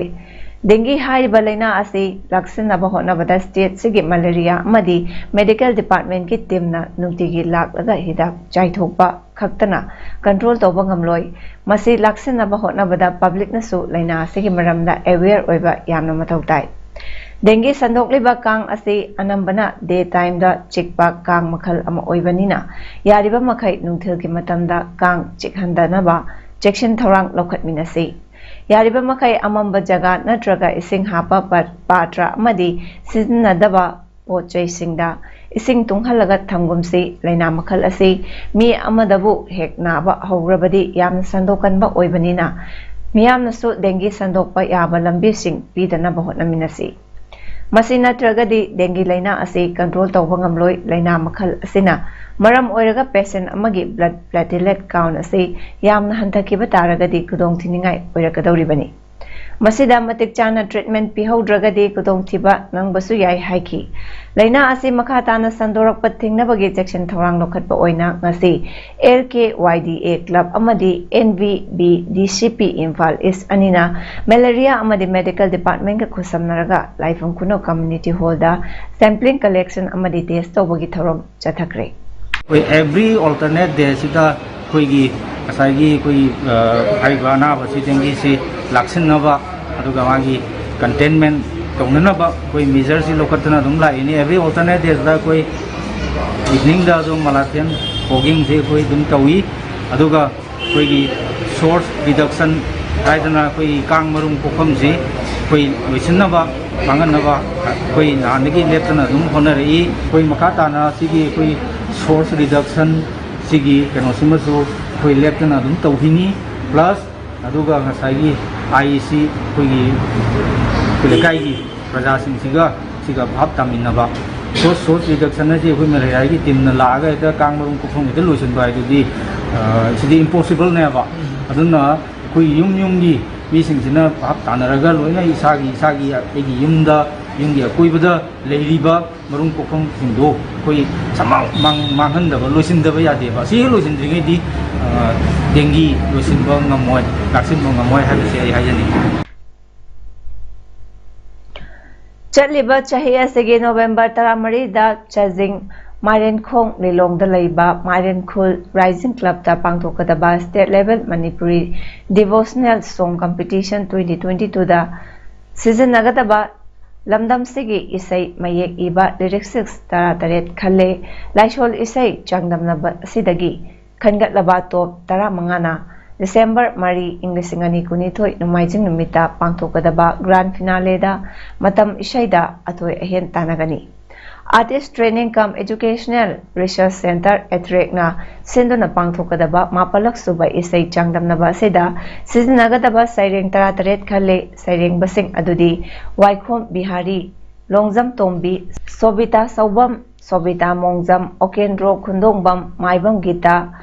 ꯗꯦꯡꯒꯤ ꯍꯥꯏꯔꯤꯕ ꯂꯥꯏꯅꯥ ꯑꯁꯤ ꯂꯥꯛꯁꯤꯟꯅꯕ ꯍꯣꯠꯅꯕꯗ ꯁ꯭ꯇꯦꯠꯁꯤꯒꯤ ꯃꯦꯂꯦꯔꯤꯌꯥ ꯑꯃꯗꯤ ꯃꯦꯗꯤꯀꯦꯜ ꯗꯤꯄꯥꯔꯠꯃꯦꯟꯒꯤ ꯇꯤꯝꯅ ꯅꯨꯡꯇꯤꯒꯤ ꯂꯥꯛꯂꯒ ꯍꯤꯗꯥꯛ ꯆꯥꯏꯊꯣꯛꯄ ꯈꯛꯇꯅ ꯀꯟꯇ꯭ꯔꯣꯜ ꯇꯧꯕ ꯉꯝꯂꯣꯏ꯫ ꯃꯁꯤ ꯂꯥꯛꯁꯤꯟꯅꯕ ꯍꯣꯠꯅꯕꯗ ꯄꯕ꯭ꯂꯤꯛꯅꯁꯨ ꯂꯥꯏꯅꯥ ꯑꯁꯤꯒꯤ ꯃꯔꯝꯗ ꯑꯦꯋꯦꯌꯔ ꯑꯣꯏꯕ ꯌꯥꯝꯅ ꯃꯊꯧ ꯇꯥꯏ꯫ ꯗꯦꯡꯒꯤ ꯁꯟꯗꯣꯛꯂꯤꯕ ꯀꯥꯡ ꯑꯁꯤ ꯑꯅꯝꯕꯅ ꯗꯦ ꯇꯥꯏꯝꯗ ꯆꯤꯛꯄ ꯀꯥꯡ ꯃꯈꯜ ꯑꯃ ꯑꯣꯏꯕꯅꯤꯅ, ꯌꯥꯔꯤꯕ ꯃꯈꯩ ꯅꯨꯡꯊꯤꯜꯒꯤ ꯃꯇꯝꯗ ꯀꯥꯡ ꯆꯤꯛꯍꯟꯗꯅꯕ ꯆꯦꯛꯁꯤꯟ ꯊꯧꯔꯥꯡ ꯂꯧꯈꯠꯃꯤꯟꯅꯁꯤ꯫ ꯌꯥꯔꯤꯕ ꯃꯈꯩ ꯑꯃꯝꯕ ꯖꯒꯥ ꯅꯠꯇ꯭ꯔꯒ ꯏꯁꯤꯡ ꯍꯥꯞꯄ ꯄꯥ-, ꯄꯥꯇ꯭ꯔ ꯑꯃꯗꯤ ꯁꯤꯖꯤꯟꯅꯗꯕ ꯄꯣꯠ ꯆꯩꯁꯤꯡꯗ ꯏꯁꯤꯡ ꯇꯨꯡꯍꯜꯂꯒ ꯊꯝꯒꯨꯝꯁꯤ꯫ ꯂꯥꯏꯅꯥ ꯃꯈꯜ ꯑꯁꯤ ꯃꯤ ꯑꯃꯗꯕꯨ ꯍꯦꯛ ꯅꯥꯕ ꯍꯧꯔꯕꯗꯤ ꯌꯥꯝꯅ ꯁꯟꯗꯣꯛꯀꯟꯕ ꯑꯣꯏꯕꯅꯤꯅ, ꯃꯤꯌꯥꯝꯅꯁꯨ ꯗꯦꯡꯒꯤ ꯁꯟꯗꯣꯛꯄ ꯌꯥꯕ ꯂꯝꯕꯤꯁꯤꯡ ꯄꯤꯗꯅꯕ ꯍꯣꯠꯅꯃꯤꯟꯅꯁꯤ꯫ ꯃꯁꯤ ꯅꯠꯇ꯭ꯔꯒꯗꯤ ꯗꯦꯡꯒꯤ ꯂꯥꯏꯅꯥ ꯑꯁꯤ ꯀꯟꯇ꯭ꯔꯣꯜ ꯇꯧꯕ ꯉꯝꯂꯣꯏ꯫ ꯂꯥꯏꯅꯥ ꯃꯈꯜ ꯑꯁꯤꯅ ꯃꯔꯝ ꯑꯣꯏꯔꯒ ꯄꯦꯁꯦꯟ ꯑꯃꯒꯤ ꯕ꯭ꯂꯗ ꯄ꯭ꯂꯦꯇꯤꯂꯦꯠ ꯀꯥꯎꯟ ꯑꯁꯤ ꯌꯥꯝꯅ ꯍꯟꯊꯈꯤꯕ ꯇꯥꯔꯒꯗꯤ ꯈꯨꯗꯣꯡꯊꯤꯅꯤꯡꯉꯥꯏ ꯑꯣꯏꯔꯛꯀꯗꯧꯔꯤꯕꯅꯤ꯫ ꯃꯁꯤꯗ ꯃꯇꯤꯛ ꯆꯥꯅ ꯇ꯭ꯔꯤꯠꯃꯦꯟ ꯄꯤꯍꯧꯗ꯭ꯔꯒꯗꯤ ꯈꯨꯗꯣꯡꯊꯤꯕ ꯅꯪꯕꯁꯨ ꯌꯥꯏ ꯍꯥꯏꯈꯤ꯫ ꯂꯥꯏꯅꯥ ꯑꯁꯤ ꯃꯈꯥ ꯇꯥꯅ ꯁꯟꯗꯣꯔꯛꯄ ꯊꯤꯡꯅꯕꯒꯤ ꯆꯦꯛꯁꯤꯟ ꯊꯧꯔꯥꯡ ꯂꯧꯈꯠꯄ ꯑꯣꯏꯅ ꯉꯁꯤ ꯑꯦꯜ ꯀꯦ ꯋꯥꯏ ꯗꯤ ꯑꯦ ꯀ꯭ꯂꯕ ꯑꯃꯗꯤ ꯑꯦꯟ ꯕꯤ ꯕꯤ ꯗꯤ ꯁꯤ ꯄꯤ ꯏꯝꯐꯥꯜ ꯏꯁ ꯑꯅꯤꯅ ꯃꯦꯂꯦꯔꯤꯌꯥ ꯑꯃꯗꯤ ꯃꯦꯗꯤꯀꯦꯜ ꯗꯤꯄꯥꯔꯠꯃꯦꯟꯒ ꯈꯨꯠꯁꯝꯅꯔꯒ ꯂꯥꯏꯐꯝ ꯈꯨꯅꯧ ꯀꯝꯃ꯭ꯌꯨꯅꯤꯇꯤ ꯍꯣꯜꯗ ꯁꯦꯝꯄ꯭ꯂꯤꯡ ꯀꯂꯦꯛꯁꯟ ꯑꯃꯗꯤ ꯇꯦꯁ ꯇꯧꯕꯒꯤ ꯊꯧꯔꯝ ꯆꯠꯊꯈ꯭ꯔꯦ꯫ ꯑꯩꯈꯣꯏ ꯑꯦꯚ꯭ꯔꯤ ꯑꯣꯜꯇꯔꯅꯦꯠ ꯗꯦꯁꯤꯗ ꯑꯩꯈꯣꯏꯒꯤ ꯉꯁꯥꯏꯒꯤ ꯑꯩꯈꯣꯏꯒꯤ, ꯑ, ꯍꯥꯏꯔꯤꯕ ꯑꯅꯥꯕꯁꯤ ꯗꯦꯡꯒꯤꯁꯤ ꯂꯥꯛꯁꯤꯟꯅꯕ, ꯑꯗꯨꯒ ꯃꯥꯒꯤ ꯀꯟꯇꯦꯟꯃꯦꯟ ꯇꯧꯅꯅꯕ ꯑꯩꯈꯣꯏ ꯃꯦꯖꯔꯁꯤ ꯂꯧꯈꯠꯇꯅ ꯑꯗꯨꯝ ꯂꯥꯛꯏꯅꯤ꯫ ꯑꯦꯚ꯭ꯔꯤ ꯑꯣꯜꯇꯔꯅꯦꯠ ꯗꯦꯁꯤꯗ ꯑꯩꯈꯣꯏ ꯏꯚꯤꯅꯤꯡꯗ ꯑꯗꯨꯝ ꯃꯂꯥꯊꯦꯟ ꯐꯣꯒꯤꯡꯁꯤ ꯑꯩꯈꯣꯏ ꯑꯗꯨꯝ ꯇꯧꯏ꯫ ꯑꯗꯨꯒ ꯑꯩꯈꯣꯏꯒꯤ ꯁꯣꯔꯁ ꯔꯤꯗꯛꯁꯟ ꯍꯥꯏꯗꯅ ꯑꯩꯈꯣꯏꯒꯤ ꯀꯥꯡ ꯃꯔꯨꯝ ꯀꯣꯛꯐꯝꯁꯤ ꯑꯩꯈꯣꯏ ꯂꯣꯏꯁꯤꯟꯅꯕ, ꯃꯥꯡꯍꯟꯅꯕ ꯑꯩꯈꯣꯏ ꯅꯍꯥꯟꯗꯒꯤ ꯂꯦꯞꯇꯅ ꯑꯗꯨꯝ ꯍꯣꯠꯅꯔꯛꯏ꯫ ꯑꯩꯈꯣꯏ ꯃꯈꯥ ꯇꯥꯅ ꯁꯤꯒꯤ ꯑꯩꯈꯣꯏ ꯁꯣꯔꯁ ꯔꯤꯗꯛꯁꯟ ꯁꯤꯒꯤ ꯀꯩꯅꯣꯁꯤꯃꯁꯨ ꯑꯩꯈꯣꯏ ꯂꯦꯞꯇꯅ ꯑꯗꯨꯝ ꯇꯧꯈꯤꯅꯤ꯫ ꯄ꯭ꯂꯁ ꯑꯗꯨꯒ ꯉꯁꯥꯏꯒꯤ ꯑꯥꯏ ꯏ ꯁꯤ ꯑꯩꯈꯣꯏꯒꯤ ꯑꯩꯈꯣꯏ ꯂꯩꯀꯥꯏꯒꯤ ꯄ꯭ꯔꯖꯥꯁꯤꯡꯁꯤꯒ ꯁꯤꯒ ꯚꯥꯞ ꯇꯥꯃꯤꯟꯅꯕ꯫ ꯁꯣꯔꯁ ꯁꯣꯔꯁ ꯔꯤꯗꯛꯁꯟ ꯑꯁꯤ ꯑꯩꯈꯣꯏ ꯃꯂꯩꯔꯥꯏꯒꯤ ꯇꯤꯝꯅ ꯂꯥꯛꯑꯒ ꯍꯦꯛꯇ ꯀꯥꯡ ꯃꯔꯨꯝ ꯀꯣꯛꯐꯝ ꯍꯦꯛꯇ ꯂꯣꯏꯁꯤꯟꯕ ꯍꯥꯏꯗꯨꯗꯤ, ꯑ, ꯁꯤꯗꯤ ꯏꯝꯄꯣꯁꯤꯕꯜꯅꯦꯕ꯫ ꯑꯗꯨꯅ ꯑꯩꯈꯣꯏ ꯌꯨꯝ ꯌꯨꯝꯒꯤ ꯃꯤꯁꯤꯡꯁꯤꯅ ꯚꯥꯞ ꯇꯥꯅꯔꯒ ꯂꯣꯏꯅ ꯏꯁꯥꯒꯤ ꯏꯁꯥꯒꯤ ꯑꯩꯒꯤ ꯌꯨꯝꯗ, ꯌꯨꯝꯒꯤ ꯑꯀꯣꯏꯕꯗ ꯂꯩꯔꯤꯕ ꯃꯔꯨꯝ ꯀꯣꯛꯐꯝꯁꯤꯡꯗꯣ ꯑꯩꯈꯣꯏ ꯁꯃꯥꯡ ꯃꯥꯡ-, ꯃꯥꯡꯍꯟꯗꯕ, ꯂꯣꯏꯁꯤꯟꯗꯕ ꯌꯥꯗꯦꯕ꯫ ꯑꯁꯤ ꯍꯦꯛ ꯂꯣꯏꯁꯤꯟꯗ꯭ꯔꯤꯉꯩꯗꯤ, ꯑ, ꯗꯦꯡꯒꯤ ꯂꯣꯏꯁꯤꯟꯕ ꯉꯝꯃꯣꯏ, ꯂꯥꯛꯁꯤꯟꯕ ꯉꯝꯃꯣꯏ ꯍꯥꯏꯕꯁꯦ ꯑꯩ ꯍꯥꯏꯖꯅꯤꯡꯉꯤ꯫ ꯆꯠꯂꯤꯕ ꯆꯍꯤ ꯑꯁꯤꯒꯤ ꯅꯣꯕꯦꯝꯕꯔ ꯇꯔꯥꯃꯔꯤꯗ ꯆꯥꯖꯤꯡ ꯃꯥꯏꯔꯦꯟꯈꯣꯡ ꯂꯤꯂꯣꯡꯗ ꯂꯩꯕ ꯃꯥꯏꯔꯦꯟ ꯈꯨꯜ ꯔꯥꯏꯖꯤꯡ ꯀ꯭ꯂꯕꯇ ꯄꯥꯡꯊꯣꯛꯀꯗꯕ State Level Manipuri Devotional Song Competition twenty twenty-twoꯗ ꯁꯤꯖꯤꯟꯅꯒꯗꯕ ꯂꯝꯗꯝꯁꯤꯒꯤ ꯏꯁꯩ ꯃꯌꯦꯛ ꯏꯕ ꯂꯤꯔꯤꯛꯁꯤꯁ ꯇꯔꯥꯇꯔꯦꯠ ꯈꯜꯂꯦ꯫ ꯂꯥꯏꯁꯣꯜ ꯏꯁꯩ ꯆꯥꯡꯗꯝꯅꯕ ꯑꯁꯤꯗꯒꯤ ꯈꯟꯒꯠꯂꯕ ꯇꯣꯞ ꯇꯔꯥꯃꯉꯥꯅ ꯗꯤꯁꯦꯝꯕꯔ ꯃꯔꯤ, ꯏꯪ ꯂꯤꯁꯤꯡ ꯑꯅꯤ ꯀꯨꯟꯅꯤꯊꯣꯏ ꯅꯣꯡꯃꯥꯏꯖꯤꯡ ꯅꯨꯃꯤꯠꯇ ꯄꯥꯡꯊꯣꯛꯀꯗꯕ ꯒ꯭ꯔꯥꯟ ꯐꯤꯅꯥꯂꯦꯗ ꯃꯇꯝ ꯏꯁꯩꯗ ꯑꯊꯣꯏ ꯑꯍꯦꯟ ꯇꯥꯟꯅꯒꯅꯤ꯫ Artist Training cum Educational Research Centre, ꯑꯦꯇ꯭ꯔꯦꯛꯅ ꯁꯤꯟꯗꯨꯅ ꯄꯥꯡꯊꯣꯛꯀꯗꯕ ꯃꯥꯄꯜꯂꯛ ꯁꯨꯕ ꯏꯁꯩ ꯆꯥꯡꯗꯝꯅꯕ ꯑꯁꯤꯗ ꯁꯤꯖꯤꯟꯅꯒꯗꯕ ꯁꯩꯔꯦꯡ ꯇꯔꯥꯇꯔꯦꯠ ꯈꯜꯂꯦ꯫ ꯁꯩꯔꯦꯡꯕꯁꯤꯡ ꯑꯗꯨꯗꯤ ꯋꯥꯏꯈꯣꯝ ꯕꯤꯍꯥꯔꯤ, ꯂꯣꯡꯖꯝ ꯇꯣꯝꯕꯤ, ꯁꯣꯕꯤꯇꯥ ꯁꯧꯕꯝ, ꯁꯣꯕꯤꯇꯥ ꯃꯣꯡꯖꯝ, ꯑꯣꯀꯦꯟꯗ꯭ꯔꯣ ꯈꯨꯟꯗꯣꯡꯕꯝ, ꯃꯥꯏꯕꯝ ꯒꯤꯇꯥ,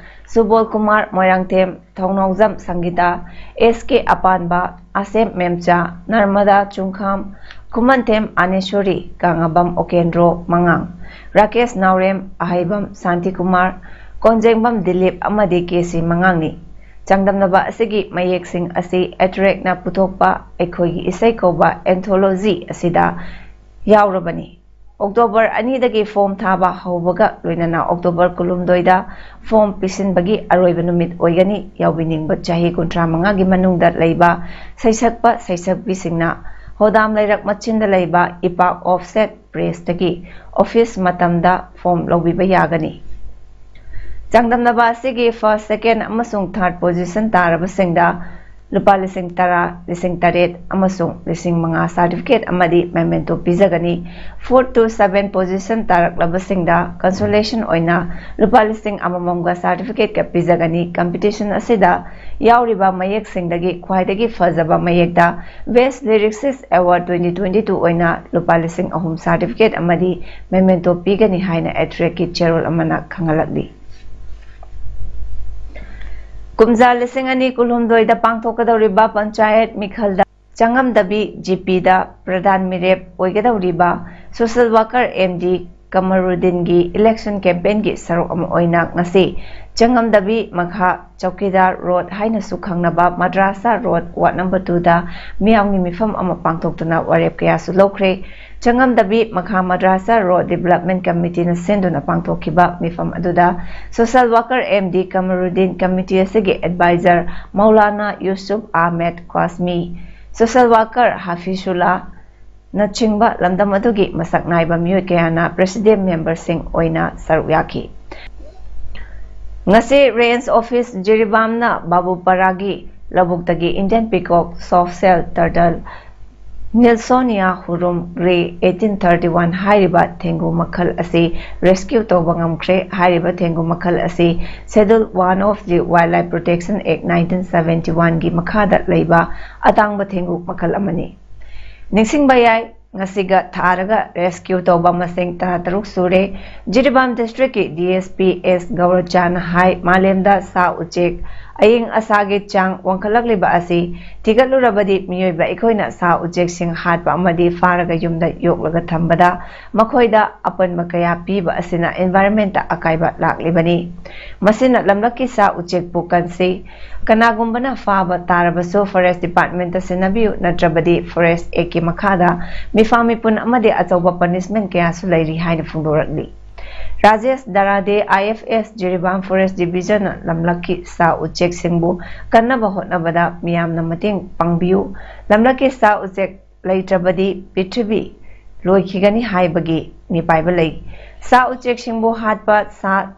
ꯁꯨꯕꯣꯜ ꯀꯨꯃꯥꯔ ꯃꯣꯏꯔꯥꯡꯊꯦꯝ, ꯊꯧꯅꯥꯎꯖꯝ ꯁꯪꯒꯤꯇꯥ, ꯑꯦꯁ ꯀꯦ ꯑꯄꯥꯟꯕ, ꯑꯁꯦꯝ ꯃꯦꯝꯆꯥ, ꯅꯔꯃꯗꯥ ꯆꯨꯡꯈꯥꯝ, ꯈꯨꯃꯟꯊꯦꯝ ꯑꯥꯅꯦꯁꯣꯔꯤ, ꯀꯥꯉꯕꯝ ꯑꯣꯀꯦꯟꯗ꯭ꯔꯣ ꯃꯉꯥꯡ, ꯔꯥꯀꯦꯁ ꯅꯥꯎꯔꯦꯝ, ꯑꯍꯩꯕꯝ ꯁꯥꯟꯇꯤꯀꯨꯃꯥꯔ, ꯀꯣꯟꯖꯦꯡꯕꯝ ꯗꯤꯂꯤꯞ ꯑꯃꯗꯤ ꯀꯦ ꯁꯤ ꯃꯉꯥꯡꯅꯤ꯫ ꯆꯥꯡꯗꯝꯅꯕ ꯑꯁꯤꯒꯤ ꯃꯌꯦꯛꯁꯤꯡ ꯑꯁꯤ ꯑꯦꯇ꯭ꯔꯦꯛꯅ ꯄꯨꯊꯣꯛꯄ ꯑꯩꯈꯣꯏꯒꯤ ꯏꯁꯩ ꯀꯧꯕ anthology ꯑꯁꯤꯗ ꯌꯥꯎꯔꯕꯅꯤ꯫ ꯑꯣꯛꯇꯣꯕꯔ ꯑꯅꯤꯗꯒꯤ ꯐꯣꯝ ꯊꯥꯕ ꯍꯧꯕꯒ ꯂꯣꯏꯅꯅ ꯑꯣꯛꯇꯣꯕꯔ ꯀꯨꯟꯍꯨꯝꯗꯣꯏꯗ ꯐꯣꯝ ꯄꯤꯁꯤꯟꯕꯒꯤ ꯑꯔꯣꯏꯕ ꯅꯨꯃꯤꯠ ꯑꯣꯏꯒꯅꯤ꯫ ꯌꯥꯎꯕꯤꯅꯤꯡꯕ ꯆꯍꯤ ꯀꯨꯟꯊ꯭ꯔꯥ ꯃꯉꯥꯒꯤ ꯃꯅꯨꯡꯗ ꯂꯩꯕ ꯁꯩꯁꯛꯄ ꯁꯩꯁꯛꯄꯤꯁꯤꯡꯅ ꯍꯣꯗꯥꯝ ꯂꯩꯔꯛ ꯃꯆꯤꯟꯗ ꯂꯩꯕ ꯏꯄꯥꯛ ꯑꯣꯐꯁꯦꯠ ꯄ꯭ꯔꯦꯁꯇꯒꯤ ꯑꯣꯐꯤꯁ ꯃꯇꯝꯗ ꯐꯣꯝ ꯂꯧꯕꯤꯕ ꯌꯥꯒꯅꯤ꯫ ꯆꯥꯡꯗꯝꯅꯕ ꯑꯁꯤꯒꯤ first, second ꯑꯃꯁꯨꯡ third position ꯇꯥꯔꯕꯁꯤꯡꯗ ꯂꯨꯄꯥ ꯂꯤꯁꯤꯡ ꯇꯔꯥ, ꯂꯤꯁꯤꯡ ꯇꯔꯦꯠ ꯑꯃꯁꯨꯡ ꯂꯤꯁꯤꯡ ꯃꯉꯥ certificate ꯑꯃꯗꯤ memento ꯄꯤꯖꯒꯅꯤ꯫ Fourth to seventh position ꯇꯥꯔꯛꯂꯕꯁꯤꯡꯗ consolation ꯑꯣꯏꯅ ꯂꯨꯄꯥ ꯂꯤꯁꯤꯡ ꯑꯃꯃꯝꯒ certificate ꯀ ꯄꯤꯖꯒꯅꯤ꯫ Competition ꯑꯁꯤꯗ ꯌꯥꯎꯔꯤꯕ ꯃꯌꯦꯛꯁꯤꯡꯗꯒꯤ ꯈ꯭ꯋꯥꯏꯗꯒꯤ ꯐꯖꯕ ꯃꯌꯦꯛꯇ Best Lyricist Award twenty twenty two ꯑꯣꯏꯅ ꯂꯨꯄꯥ ꯂꯤꯁꯤꯡ ꯑꯍꯨꯝ certificate ꯑꯃꯗꯤ memento ꯄꯤꯒꯅꯤ ꯍꯥꯏꯅ ATRAC ꯀꯤ ꯆꯦꯔꯣꯜ ꯑꯃꯅ ꯈꯪꯍꯜꯂꯛꯂꯤ꯫ ꯀꯨꯝꯖꯥ ꯂꯤꯁꯤꯡ ꯑꯅꯤ ꯀꯨꯟꯍꯨꯝꯗꯣꯏꯗ ꯄꯥꯡꯊꯣꯛꯀꯗꯧꯔꯤꯕ ꯄꯟꯆꯥꯌꯠ ꯃꯤꯈꯜꯗ ꯆꯪꯉꯝꯗꯕꯤ GP ꯗ ꯄ꯭ꯔꯙꯥꯟ ꯃꯤꯔꯦꯞ ꯑꯣꯏꯒꯗꯧꯔꯤꯕ social worker MD ꯀꯃꯔꯨꯗꯤꯟꯒꯤ election campaign ꯒꯤ ꯁꯔꯨꯛ ꯑꯃ ꯑꯣꯏꯅ ꯉꯁꯤ ꯆꯪꯉꯝꯗꯕꯤ ꯃꯈꯥ ꯆꯧꯀꯤꯗꯥꯔ ꯔꯣꯗ ꯍꯥꯏꯅꯁꯨ ꯈꯪꯅꯕ ꯃꯗ꯭ꯔꯥꯁꯥ ꯔꯣꯗ ward number two ꯗ ꯃꯤꯌꯥꯝꯒꯤ ꯃꯤꯐꯝ ꯑꯃ ꯄꯥꯡꯊꯣꯛꯇꯨꯅ ꯋꯥꯔꯦꯞ ꯀꯌꯥꯁꯨ ꯂꯧꯈ꯭ꯔꯦ꯫ ꯆꯪꯉꯝꯗꯕꯤ ꯃꯈꯥ ꯃꯗ꯭ꯔꯥꯁꯥ ꯔꯣꯗ development committee ꯅ ꯁꯤꯟꯗꯨꯅ ꯄꯥꯡꯊꯣꯛꯈꯤꯕ ꯃꯤꯐꯝ ꯑꯗꯨꯗ social worker MD ꯀꯃꯔꯨꯗꯤꯟ, committee ꯑꯁꯤꯒꯤ advisor Maulana Yusuf Ahmed ꯈ꯭ꯋꯥꯁꯃꯤ, social worker ꯍꯥꯐꯤꯖꯨꯜꯂꯥ ꯅꯆꯤꯡꯕ ꯂꯝꯗꯝ ꯑꯗꯨꯒꯤ ꯃꯁꯛ ꯅꯥꯏꯕ ꯃꯤꯑꯣꯏ ꯀꯌꯥꯅ president member ꯁꯤꯡ ꯑꯣꯏꯅ ꯁꯔꯨꯛ ꯌꯥꯈꯤ꯫ ꯉꯁꯤ Range Office ꯖꯤꯔꯤꯕꯥꯝꯅ ꯕꯥꯕꯨꯄꯥꯔꯥꯒꯤ ꯂꯧꯕꯨꯛꯇꯒꯤ Indian peacock, soft shell turtle, Nilsonia hurum gray eighteen thirty one ꯍꯥꯏꯔꯤꯕ ꯊꯦꯡꯒꯨ ꯃꯈꯜ ꯑꯁꯤ rescue ꯇꯧꯕ ꯉꯝꯈ꯭ꯔꯦ꯫ ꯍꯥꯏꯔꯤꯕ ꯊꯦꯡꯒꯨ ꯃꯈꯜ ꯑꯁꯤ Schedule one of the Wildlife Protection Act nineteen seventy one ꯒꯤ ꯃꯈꯥꯗ ꯂꯩꯕ ꯑꯇꯥꯡꯕ ꯊꯦꯡꯒꯨ ꯃꯈꯜ ꯑꯃꯅꯤ꯫ ꯅꯤꯡꯁꯤꯡꯕ ꯌꯥꯏ, ꯉꯁꯤꯒ ꯊꯥꯔꯒ rescue ꯇꯧꯕ ꯃꯁꯤꯡ ꯇꯔꯥꯇꯔꯨꯛ ꯁꯨꯔꯦ꯫ ꯖꯤꯔꯤꯕꯥꯝ district ꯀꯤ DSP S ꯒꯧꯔꯆꯥꯟꯅ ꯍꯥꯏ, ꯃꯥꯂꯦꯝꯗ ꯁꯥ ꯎꯆꯦꯛ ꯑꯏꯪ ꯑꯁꯥꯒꯤ ꯆꯥꯡ ꯋꯥꯡꯈꯠꯂꯛꯂꯤꯕ ꯑꯁꯤ ꯊꯤꯒꯠꯂꯨꯔꯕꯗꯤ ꯃꯤꯑꯣꯏꯕ ꯑꯩꯈꯣꯏꯅ ꯁꯥ ꯎꯆꯦꯛꯁꯤꯡ ꯍꯥꯠꯄ ꯑꯃꯗꯤ ꯐꯥꯔꯒ ꯌꯨꯝꯗ ꯌꯣꯛꯂꯒ ꯊꯝꯕꯗ ꯃꯈꯣꯏꯗ ꯑꯄꯟꯕ ꯀꯌꯥ ꯄꯤꯕ ꯑꯁꯤꯅ environment ꯇ ꯑꯀꯥꯏꯕ ꯂꯥꯛꯂꯤꯕꯅꯤ꯫ ꯃꯁꯤꯅ ꯂꯝꯂꯛꯀꯤ ꯁꯥ ꯎꯆꯦꯛꯄꯨ ꯀꯟꯁꯤ꯫ ꯀꯅꯥꯒꯨꯝꯕꯅ ꯐꯥꯕ ꯇꯥꯔꯕꯁꯨ forest department ꯇ ꯁꯤꯟꯅꯕꯤꯌꯨ, ꯅꯠꯇ꯭ꯔꯕꯗꯤ Forest Act ꯀꯤ ꯃꯈꯥꯗ ꯃꯤꯐꯥ ꯃꯤꯄꯨꯟ ꯑꯃꯗꯤ ꯑꯆꯧꯕ punishment ꯀꯌꯥꯁꯨ ꯂꯩꯔꯤ ꯍꯥꯏꯅ ꯐꯣꯡꯗꯣꯔꯛꯂꯤ꯫ Rajesh ꯗꯔꯥꯗꯦ, IFS, Jiribam Forest Division ꯅ ꯂꯝꯂꯛꯀꯤ ꯁꯥ ꯎꯆꯦꯛꯁꯤꯡꯕꯨ ꯀꯟꯅꯕ ꯍꯣꯠꯅꯕꯗ ꯃꯤꯌꯥꯝꯅ ꯃꯇꯦꯡ ꯄꯥꯡꯕꯤꯌꯨ꯫ ꯂꯝꯂꯛꯀꯤ ꯁꯥ ꯎꯆꯦꯛ ꯂꯩꯇ꯭ꯔꯕꯗꯤ ꯄ꯭ꯔꯤꯊꯤꯕꯤ ꯂꯣꯏꯈꯤꯒꯅꯤ ꯍꯥꯏꯕꯒꯤ ꯃꯤꯄꯥꯏꯕ ꯂꯩ꯫ ꯁꯥ ꯎꯆꯦꯛꯁꯤꯡꯕꯨ ꯍꯥꯠꯄ, ꯁꯥ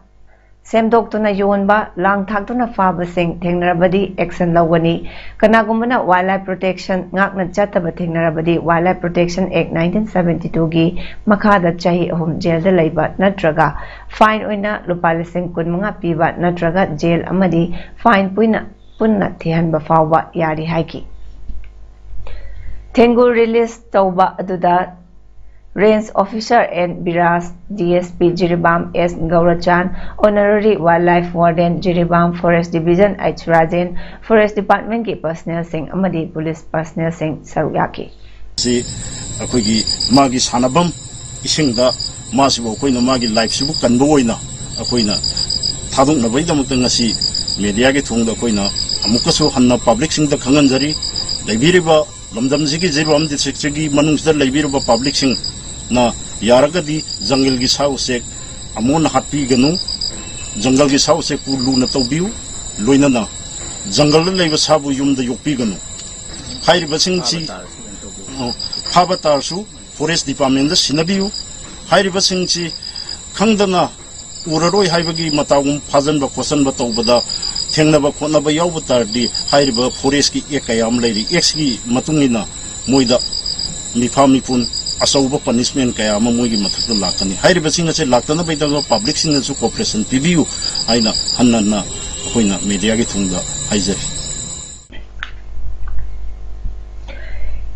ꯁꯦꯝꯗꯣꯛꯇꯨꯅ ꯌꯣꯟꯕ, ꯂꯥꯡ ꯊꯥꯛꯇꯨꯅ ꯐꯥꯕꯁꯤꯡ ꯊꯦꯡꯅꯔꯕꯗꯤ action ꯂꯧꯒꯅꯤ꯫ ꯀꯅꯥꯒꯨꯝꯕꯅ Wildlife Protection ꯉꯥꯛꯅ ꯆꯠꯇꯕ ꯊꯦꯡꯅꯔꯕꯗꯤ Wildlife Protection Act nineteen seventy two ꯒꯤ ꯃꯈꯥꯗ ꯆꯍꯤ ꯑꯍꯨꯝ ꯖꯦꯜꯗ ꯂꯩꯕ ꯅꯠꯇ꯭ꯔꯒ fine ꯑꯣꯏꯅ ꯂꯨꯄꯥ ꯂꯤꯁꯤꯡ ꯀꯨꯟꯃꯉꯥ ꯄꯤꯕ ꯅꯠꯇ꯭ꯔꯒ ꯖꯦꯜ ꯑꯃꯗꯤ fine ꯄꯨꯟꯅ, ꯄꯨꯟꯅ ꯊꯤꯍꯟꯕ ꯐꯥꯎꯕ ꯌꯥꯔꯤ ꯍꯥꯏꯈꯤ꯫ ꯊꯦꯡꯒꯨ release ꯇꯧꯕ ꯑꯗꯨꯗ Range Officer N ꯕꯤꯔꯥꯖ, D S P Jiribam S ꯒꯧꯔꯆꯥꯟ, Honorary Wildlife Warden Jiribam, Forest Division H Rajen, Forest Department ꯀꯤ personnel ꯁꯤꯡ ꯑꯃꯗꯤ police personnel ꯁꯤꯡ ꯁꯔꯨꯛ ꯌꯥꯈꯤ꯫ ꯁꯤ ꯑꯩꯈꯣꯏꯒꯤ ꯃꯥꯒꯤ ꯁꯥꯟꯅꯐꯝ ꯏꯁꯤꯡꯗ ꯃꯥꯁꯤꯕꯨ ꯑꯩꯈꯣꯏꯅ ꯃꯥꯒꯤ life ꯁꯤꯕꯨ ꯀꯟꯕ ꯑꯣꯏꯅ ꯑꯩꯈꯣꯏꯅ ꯊꯥꯗꯣꯛꯅꯕꯒꯤꯗꯃꯛꯇ ꯉꯁꯤ media ꯒꯤ ꯊꯣꯡꯗ ꯑꯩꯈꯣꯏꯅ ꯑꯃꯨꯛꯀꯁꯨ ꯍꯟꯅ public ꯁꯤꯡꯗ ꯈꯪꯍꯟꯖꯔꯤ꯫ ꯂꯩꯕꯤꯔꯤꯕ ꯂꯝꯗꯝꯁꯤꯒꯤ ꯖꯤꯔꯤꯕꯥꯝ district ꯁꯤꯒꯤ ꯃꯅꯨꯡꯁꯤꯗ ꯂꯩꯕꯤꯔꯤꯕ public ꯁꯤꯡꯅ ꯌꯥꯔꯒꯗꯤ ꯖꯪꯒꯜꯒꯤ ꯁꯥ ꯎꯆꯦꯛ ꯑꯃꯣꯠꯅ ꯍꯥꯠꯄꯤꯒꯅꯨ꯫ ꯖꯪꯒꯜꯒꯤ ꯁꯥ ꯎꯆꯦꯛꯄꯨ ꯂꯨꯅ ꯇꯧꯕꯤꯌꯨ꯫ ꯂꯣꯏꯅꯅ ꯖꯪꯒꯜꯗ ꯂꯩꯕ ꯁꯥꯕꯨ ꯌꯨꯝꯗ ꯌꯣꯛꯄꯤꯒꯅꯨ꯫ ꯍꯥꯏꯔꯤꯕꯁꯤꯡꯁꯤ, ꯑ, ꯐꯥꯕ ꯇꯥꯔꯁꯨ Forest Department ꯗ ꯁꯤꯟꯅꯕꯤꯌꯨ꯫ ꯍꯥꯏꯔꯤꯕꯁꯤꯡꯁꯤ ꯈꯪꯗꯅ ꯎꯔꯔꯣꯏ ꯍꯥꯏꯕꯒꯤ ꯃꯇꯥꯒꯨꯝ ꯐꯥꯖꯟꯕ ꯈꯣꯠꯆꯟꯕ ꯇꯧꯕꯗ ꯊꯦꯡꯅꯕ ꯈꯣꯠꯅꯕ ꯌꯥꯎꯕ ꯇꯥꯔꯗꯤ ꯍꯥꯏꯔꯤꯕ Forest ꯀꯤ Act ꯀꯌꯥ ꯑꯃ ꯂꯩꯔꯤ꯫ Act ꯀꯤ ꯃꯇꯨꯡ ꯏꯟꯅ ꯃꯣꯏꯗ ꯃꯤꯐꯥ ꯃꯤꯄꯨꯟ ꯑꯆꯧꯕ punishment ꯀꯌꯥ ꯑꯃ ꯃꯣꯏꯒꯤ ꯃꯊꯛꯇ ꯂꯥꯛꯀꯅꯤ꯫ ꯍꯥꯏꯔꯤꯕꯁꯤꯡ ꯑꯁꯦ ꯂꯥꯛꯇꯅꯕꯒꯤꯗꯃꯛ public ꯁꯤꯡꯅꯁꯨ cooperation ꯄꯤꯕꯤꯌꯨ ꯍꯥꯏꯅ ꯍꯟꯅ ꯍꯟꯅ ꯑꯩꯈꯣꯏꯅ media ꯒꯤ ꯊꯣꯡꯗ ꯍꯥꯏꯖꯔꯤ꯫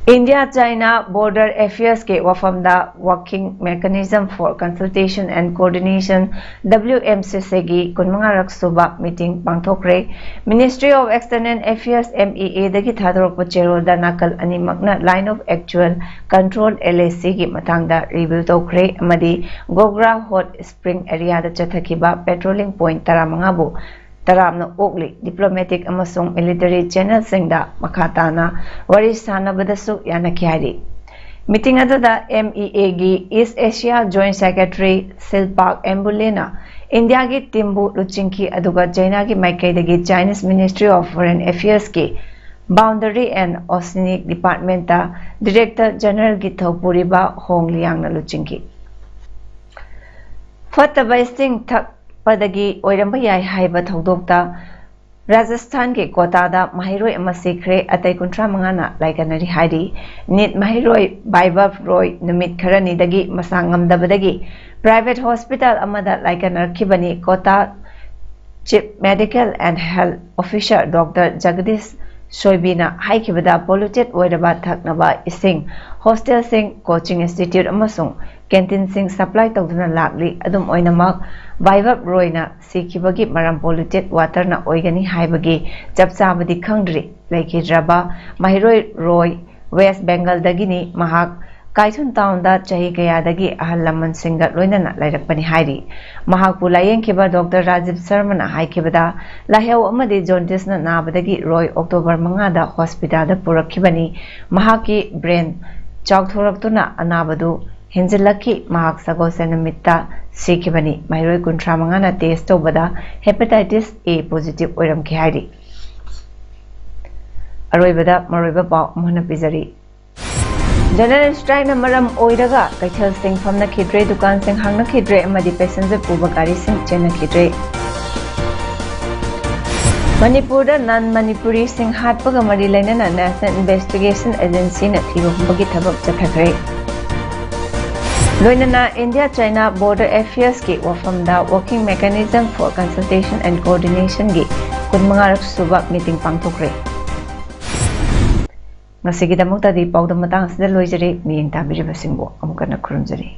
India China Border Affairs ꯀꯤ ꯋꯥꯐꯝꯗ Working Mechanism for Consultation and Coordination W M C C ꯒꯤ ꯀꯨꯟꯃꯉꯥꯔꯛ ꯁꯨꯕ meeting ꯄꯥꯡꯊꯣꯛꯈ꯭ꯔꯦ꯫ Ministry of External Affairs M E A ꯗꯒꯤ ꯊꯥꯗꯣꯔꯛꯄ ꯆꯦꯔꯣꯜꯗ ꯅꯥꯀꯜ ꯑꯅꯤꯃꯛꯅ Line of Actual Control L A C ꯒꯤ ꯃꯇꯥꯡꯗ review ꯇꯧꯈ꯭ꯔꯦ ꯑꯃꯗꯤ Gogra Hot Spring area ꯗ ꯆꯠꯊꯈꯤꯕ patrolling point ꯇꯔꯥꯃꯉꯥꯕꯨ ꯇꯔꯥꯝꯅ ꯑꯣꯛꯂꯤ꯫ Diplomatic ꯑꯃꯁꯨꯡ military channel ꯁꯤꯡꯗ ꯃꯈꯥ ꯇꯥꯅ ꯋꯥꯔꯤ ꯁꯥꯅꯕꯗꯁꯨ ꯌꯥꯅꯈꯤ ꯍꯥꯏꯔꯤ꯫ Meeting ꯑꯗꯨꯗ M E A ꯒꯤ East Asia Joint Secretary ꯁꯤꯜꯄꯥꯛ ꯑꯦꯝꯕꯨꯂꯦꯅ ꯏꯟꯗꯤꯌꯥꯒꯤ team ꯕꯨ ꯂꯨꯆꯤꯡꯈꯤ, ꯑꯗꯨꯒ ꯆꯩꯅꯥꯒꯤ ꯃꯥꯏꯀꯩꯗꯒꯤ Chinese Ministry of Foreign Affairs ꯀꯤ Boundary and Oceanic Department ꯇ Director General ꯒꯤ ꯊꯧ ꯄꯨꯔꯤꯕ ꯍꯣꯡ ꯂꯤꯌꯥꯡꯅ ꯂꯨꯆꯤꯡꯈꯤ꯫ ꯐꯠꯇꯕ ꯏꯁꯤꯡ ꯊꯛ ꯄꯗꯒꯤ ꯑꯣꯏꯔꯝꯕ ꯌꯥꯏ ꯍꯥꯏꯕ ꯊꯧꯗꯣꯛꯇ ꯔꯥꯖꯁꯊꯥꯟꯒꯤ ꯀꯣꯇꯥꯗ ꯃꯍꯩꯔꯣꯏ ꯑꯃ ꯁꯤꯈ꯭ꯔꯦ, ꯑꯇꯩ ꯀꯨꯟꯊ꯭ꯔꯥ ꯃꯉꯥꯅ ꯂꯥꯏꯀꯠꯅꯔꯤ ꯍꯥꯏꯔꯤ꯫ ꯅꯤꯠ ꯃꯍꯩꯔꯣꯏ ꯕꯥꯏꯕꯕ ꯔꯣꯏ ꯅꯨꯃꯤꯠ ꯈꯔꯅꯤꯗꯒꯤ ꯃꯁꯥ ꯉꯝꯗꯕꯗꯒꯤ ꯄ꯭ꯔꯥꯏꯚꯦꯠ ꯍꯣꯁꯄꯤꯇꯥꯜ ꯑꯃꯗ ꯂꯥꯏꯀꯠꯅꯔꯛꯈꯤꯕꯅꯤ꯫ ꯀꯣꯇꯥ Chief Medical and Health Officer Doctor Jagdish ꯁꯣꯏꯕꯤꯅ ꯍꯥꯏꯈꯤꯕꯗ, ꯄꯣꯂꯨꯇꯦꯗ ꯑꯣꯏꯔꯕ ꯊꯛꯅꯕ ꯏꯁꯤꯡ, ꯍꯣꯁꯇꯦꯜꯁꯤꯡ, ꯀꯣꯆꯤꯡ ꯏꯟꯁꯇꯤꯇ꯭ꯌꯨꯠ ꯑꯃꯁꯨꯡ ꯀꯦꯟꯇꯤꯟꯁꯤꯡ ꯁꯄ꯭ꯂꯥꯏ ꯇꯧꯗꯨꯅ ꯂꯥꯛꯂꯤ꯫ ꯑꯗꯨꯝ ꯑꯣꯏꯅꯃꯛ, ꯕꯥꯏꯕꯕ ꯔꯣꯏꯅ ꯁꯤꯈꯤꯕꯒꯤ ꯃꯔꯝ ꯄꯣꯂꯨꯇꯦꯗ ꯋꯥꯇꯔꯅ ꯑꯣꯏꯒꯅꯤ ꯍꯥꯏꯕꯒꯤ ꯆꯞ ꯆꯥꯕꯗꯤ ꯈꯪꯗ꯭ꯔꯤ꯫ ꯂꯩꯈꯤꯗ꯭ꯔꯕ ꯃꯍꯩꯔꯣꯏ ꯔꯣꯏ ꯋꯦꯁ ꯕꯦꯡꯒꯜꯗꯒꯤꯅꯤ꯫ ꯃꯍꯥꯛ ꯀꯥꯏꯊꯨꯟ ꯇꯥꯎꯟꯗ ꯆꯍꯤ ꯀꯌꯥꯗꯒꯤ ꯑꯍꯜ ꯂꯃꯟꯁꯤꯡꯒ ꯂꯣꯏꯅꯅ ꯂꯩꯔꯛꯄꯅꯤ ꯍꯥꯏꯔꯤ꯫ ꯃꯍꯥꯛꯄꯨ ꯂꯥꯌꯦꯡꯈꯤꯕ ꯗꯣꯛꯇꯔ ꯔꯥꯖꯤꯕ ꯁꯔꯃꯅ ꯍꯥꯏꯈꯤꯕꯗ, ꯂꯥꯏꯍꯧ ꯑꯃꯗꯤ ꯖꯣꯟꯗꯤꯁꯅ ꯅꯥꯕꯗꯒꯤ ꯔꯣꯏ ꯑꯣꯛꯇꯣꯕꯔ ꯃꯉꯥꯗ ꯍꯣꯁꯄꯤꯇꯥꯜꯗ ꯄꯨꯔꯛꯈꯤꯕꯅꯤ꯫ ꯃꯍꯥꯛꯀꯤ ꯕ꯭ꯔꯦꯟ ꯆꯥꯎꯊꯣꯔꯛꯇꯨꯅ ꯑꯅꯥꯕꯗꯨ ꯍꯦꯟꯖꯤꯜꯂꯛꯈꯤ꯫ ꯃꯍꯥꯛ ꯁꯒꯣꯜꯁꯦꯟ ꯅꯨꯃꯤꯠꯇ ꯁꯤꯈꯤꯕꯅꯤ꯫ ꯃꯍꯩꯔꯣꯏ ꯀꯨꯟꯊ꯭ꯔꯥ ꯃꯉꯥꯅ ꯇꯦꯁ ꯇꯧꯕꯗ ꯍꯦꯄꯥꯇꯥꯏꯇꯤꯁ ꯑꯦ ꯄꯣꯖꯤꯇꯤꯚ ꯑꯣꯏꯔꯝꯈꯤ ꯍꯥꯏꯔꯤ꯫ ꯑꯔꯣꯏꯕꯗ ꯃꯔꯨꯑꯣꯏꯕ ꯄꯥꯎ ꯑꯃꯨꯛ ꯍꯟꯅ ꯄꯤꯖꯔꯤ꯫ ꯖꯦꯅꯔꯦꯜ ꯁ꯭ꯇ꯭ꯔꯥꯏꯛꯅ ꯃꯔꯝ ꯑꯣꯏꯔꯒ ꯀꯩꯊꯦꯜꯁꯤꯡ ꯐꯝꯅꯈꯤꯗ꯭ꯔꯦ, ꯗꯨꯀꯥꯟꯁꯤꯡ ꯍꯥꯡꯅꯈꯤꯗ꯭ꯔꯦ ꯑꯃꯗꯤ ꯄꯦꯁꯦꯟꯖꯔ ꯄꯨꯕ ꯒꯥꯔꯤꯁꯤꯡ ꯆꯦꯟꯅꯈꯤꯗ꯭ꯔꯦ꯫ ꯃꯅꯤꯄꯨꯔꯗ ꯅꯟ ꯃꯅꯤꯄꯨꯔꯤꯁꯤꯡ ꯍꯥꯠꯄꯒ ꯃꯔꯤ ꯂꯩꯅꯅ ꯅꯦꯁꯅꯦꯜ ꯏꯟꯚꯦꯁꯇꯤꯒꯦꯁꯟ ꯑꯦꯖꯦꯟꯁꯤꯅ ꯊꯤꯕ ꯍꯨꯝꯕꯒꯤ ꯊꯕꯛ ꯆꯠꯊꯈ꯭ꯔꯦ꯫ ꯂꯣꯏꯅꯅ ꯏꯟꯗꯤꯌꯥ ꯆꯥꯏꯅꯥ ꯕꯣꯔꯗꯔ ꯑꯦꯐꯤꯌꯔꯁꯀꯤ ꯋꯥꯐꯝꯗ Working Mechanism for Consultation and Coordinationꯒꯤ ꯀꯨꯟꯃꯉꯥꯔꯛ ꯁꯨꯕ ꯃꯤꯇꯤꯡ ꯄꯥꯡꯊꯣꯛꯈ꯭ꯔꯦ꯫ ꯉꯁꯤꯒꯤꯗꯃꯛꯇꯗꯤ ꯄꯥꯎꯗꯝ ꯃꯇꯥꯡ ꯑꯁꯤꯗ ꯂꯣꯏꯖꯔꯦ꯫ ꯃꯤꯠꯌꯦꯡ ꯇꯥꯕꯤꯔꯤꯕꯁꯤꯡꯕꯨ ꯑꯃꯨꯛ ꯍꯟꯅ ꯈꯨꯔꯨꯝꯖꯔꯤ꯫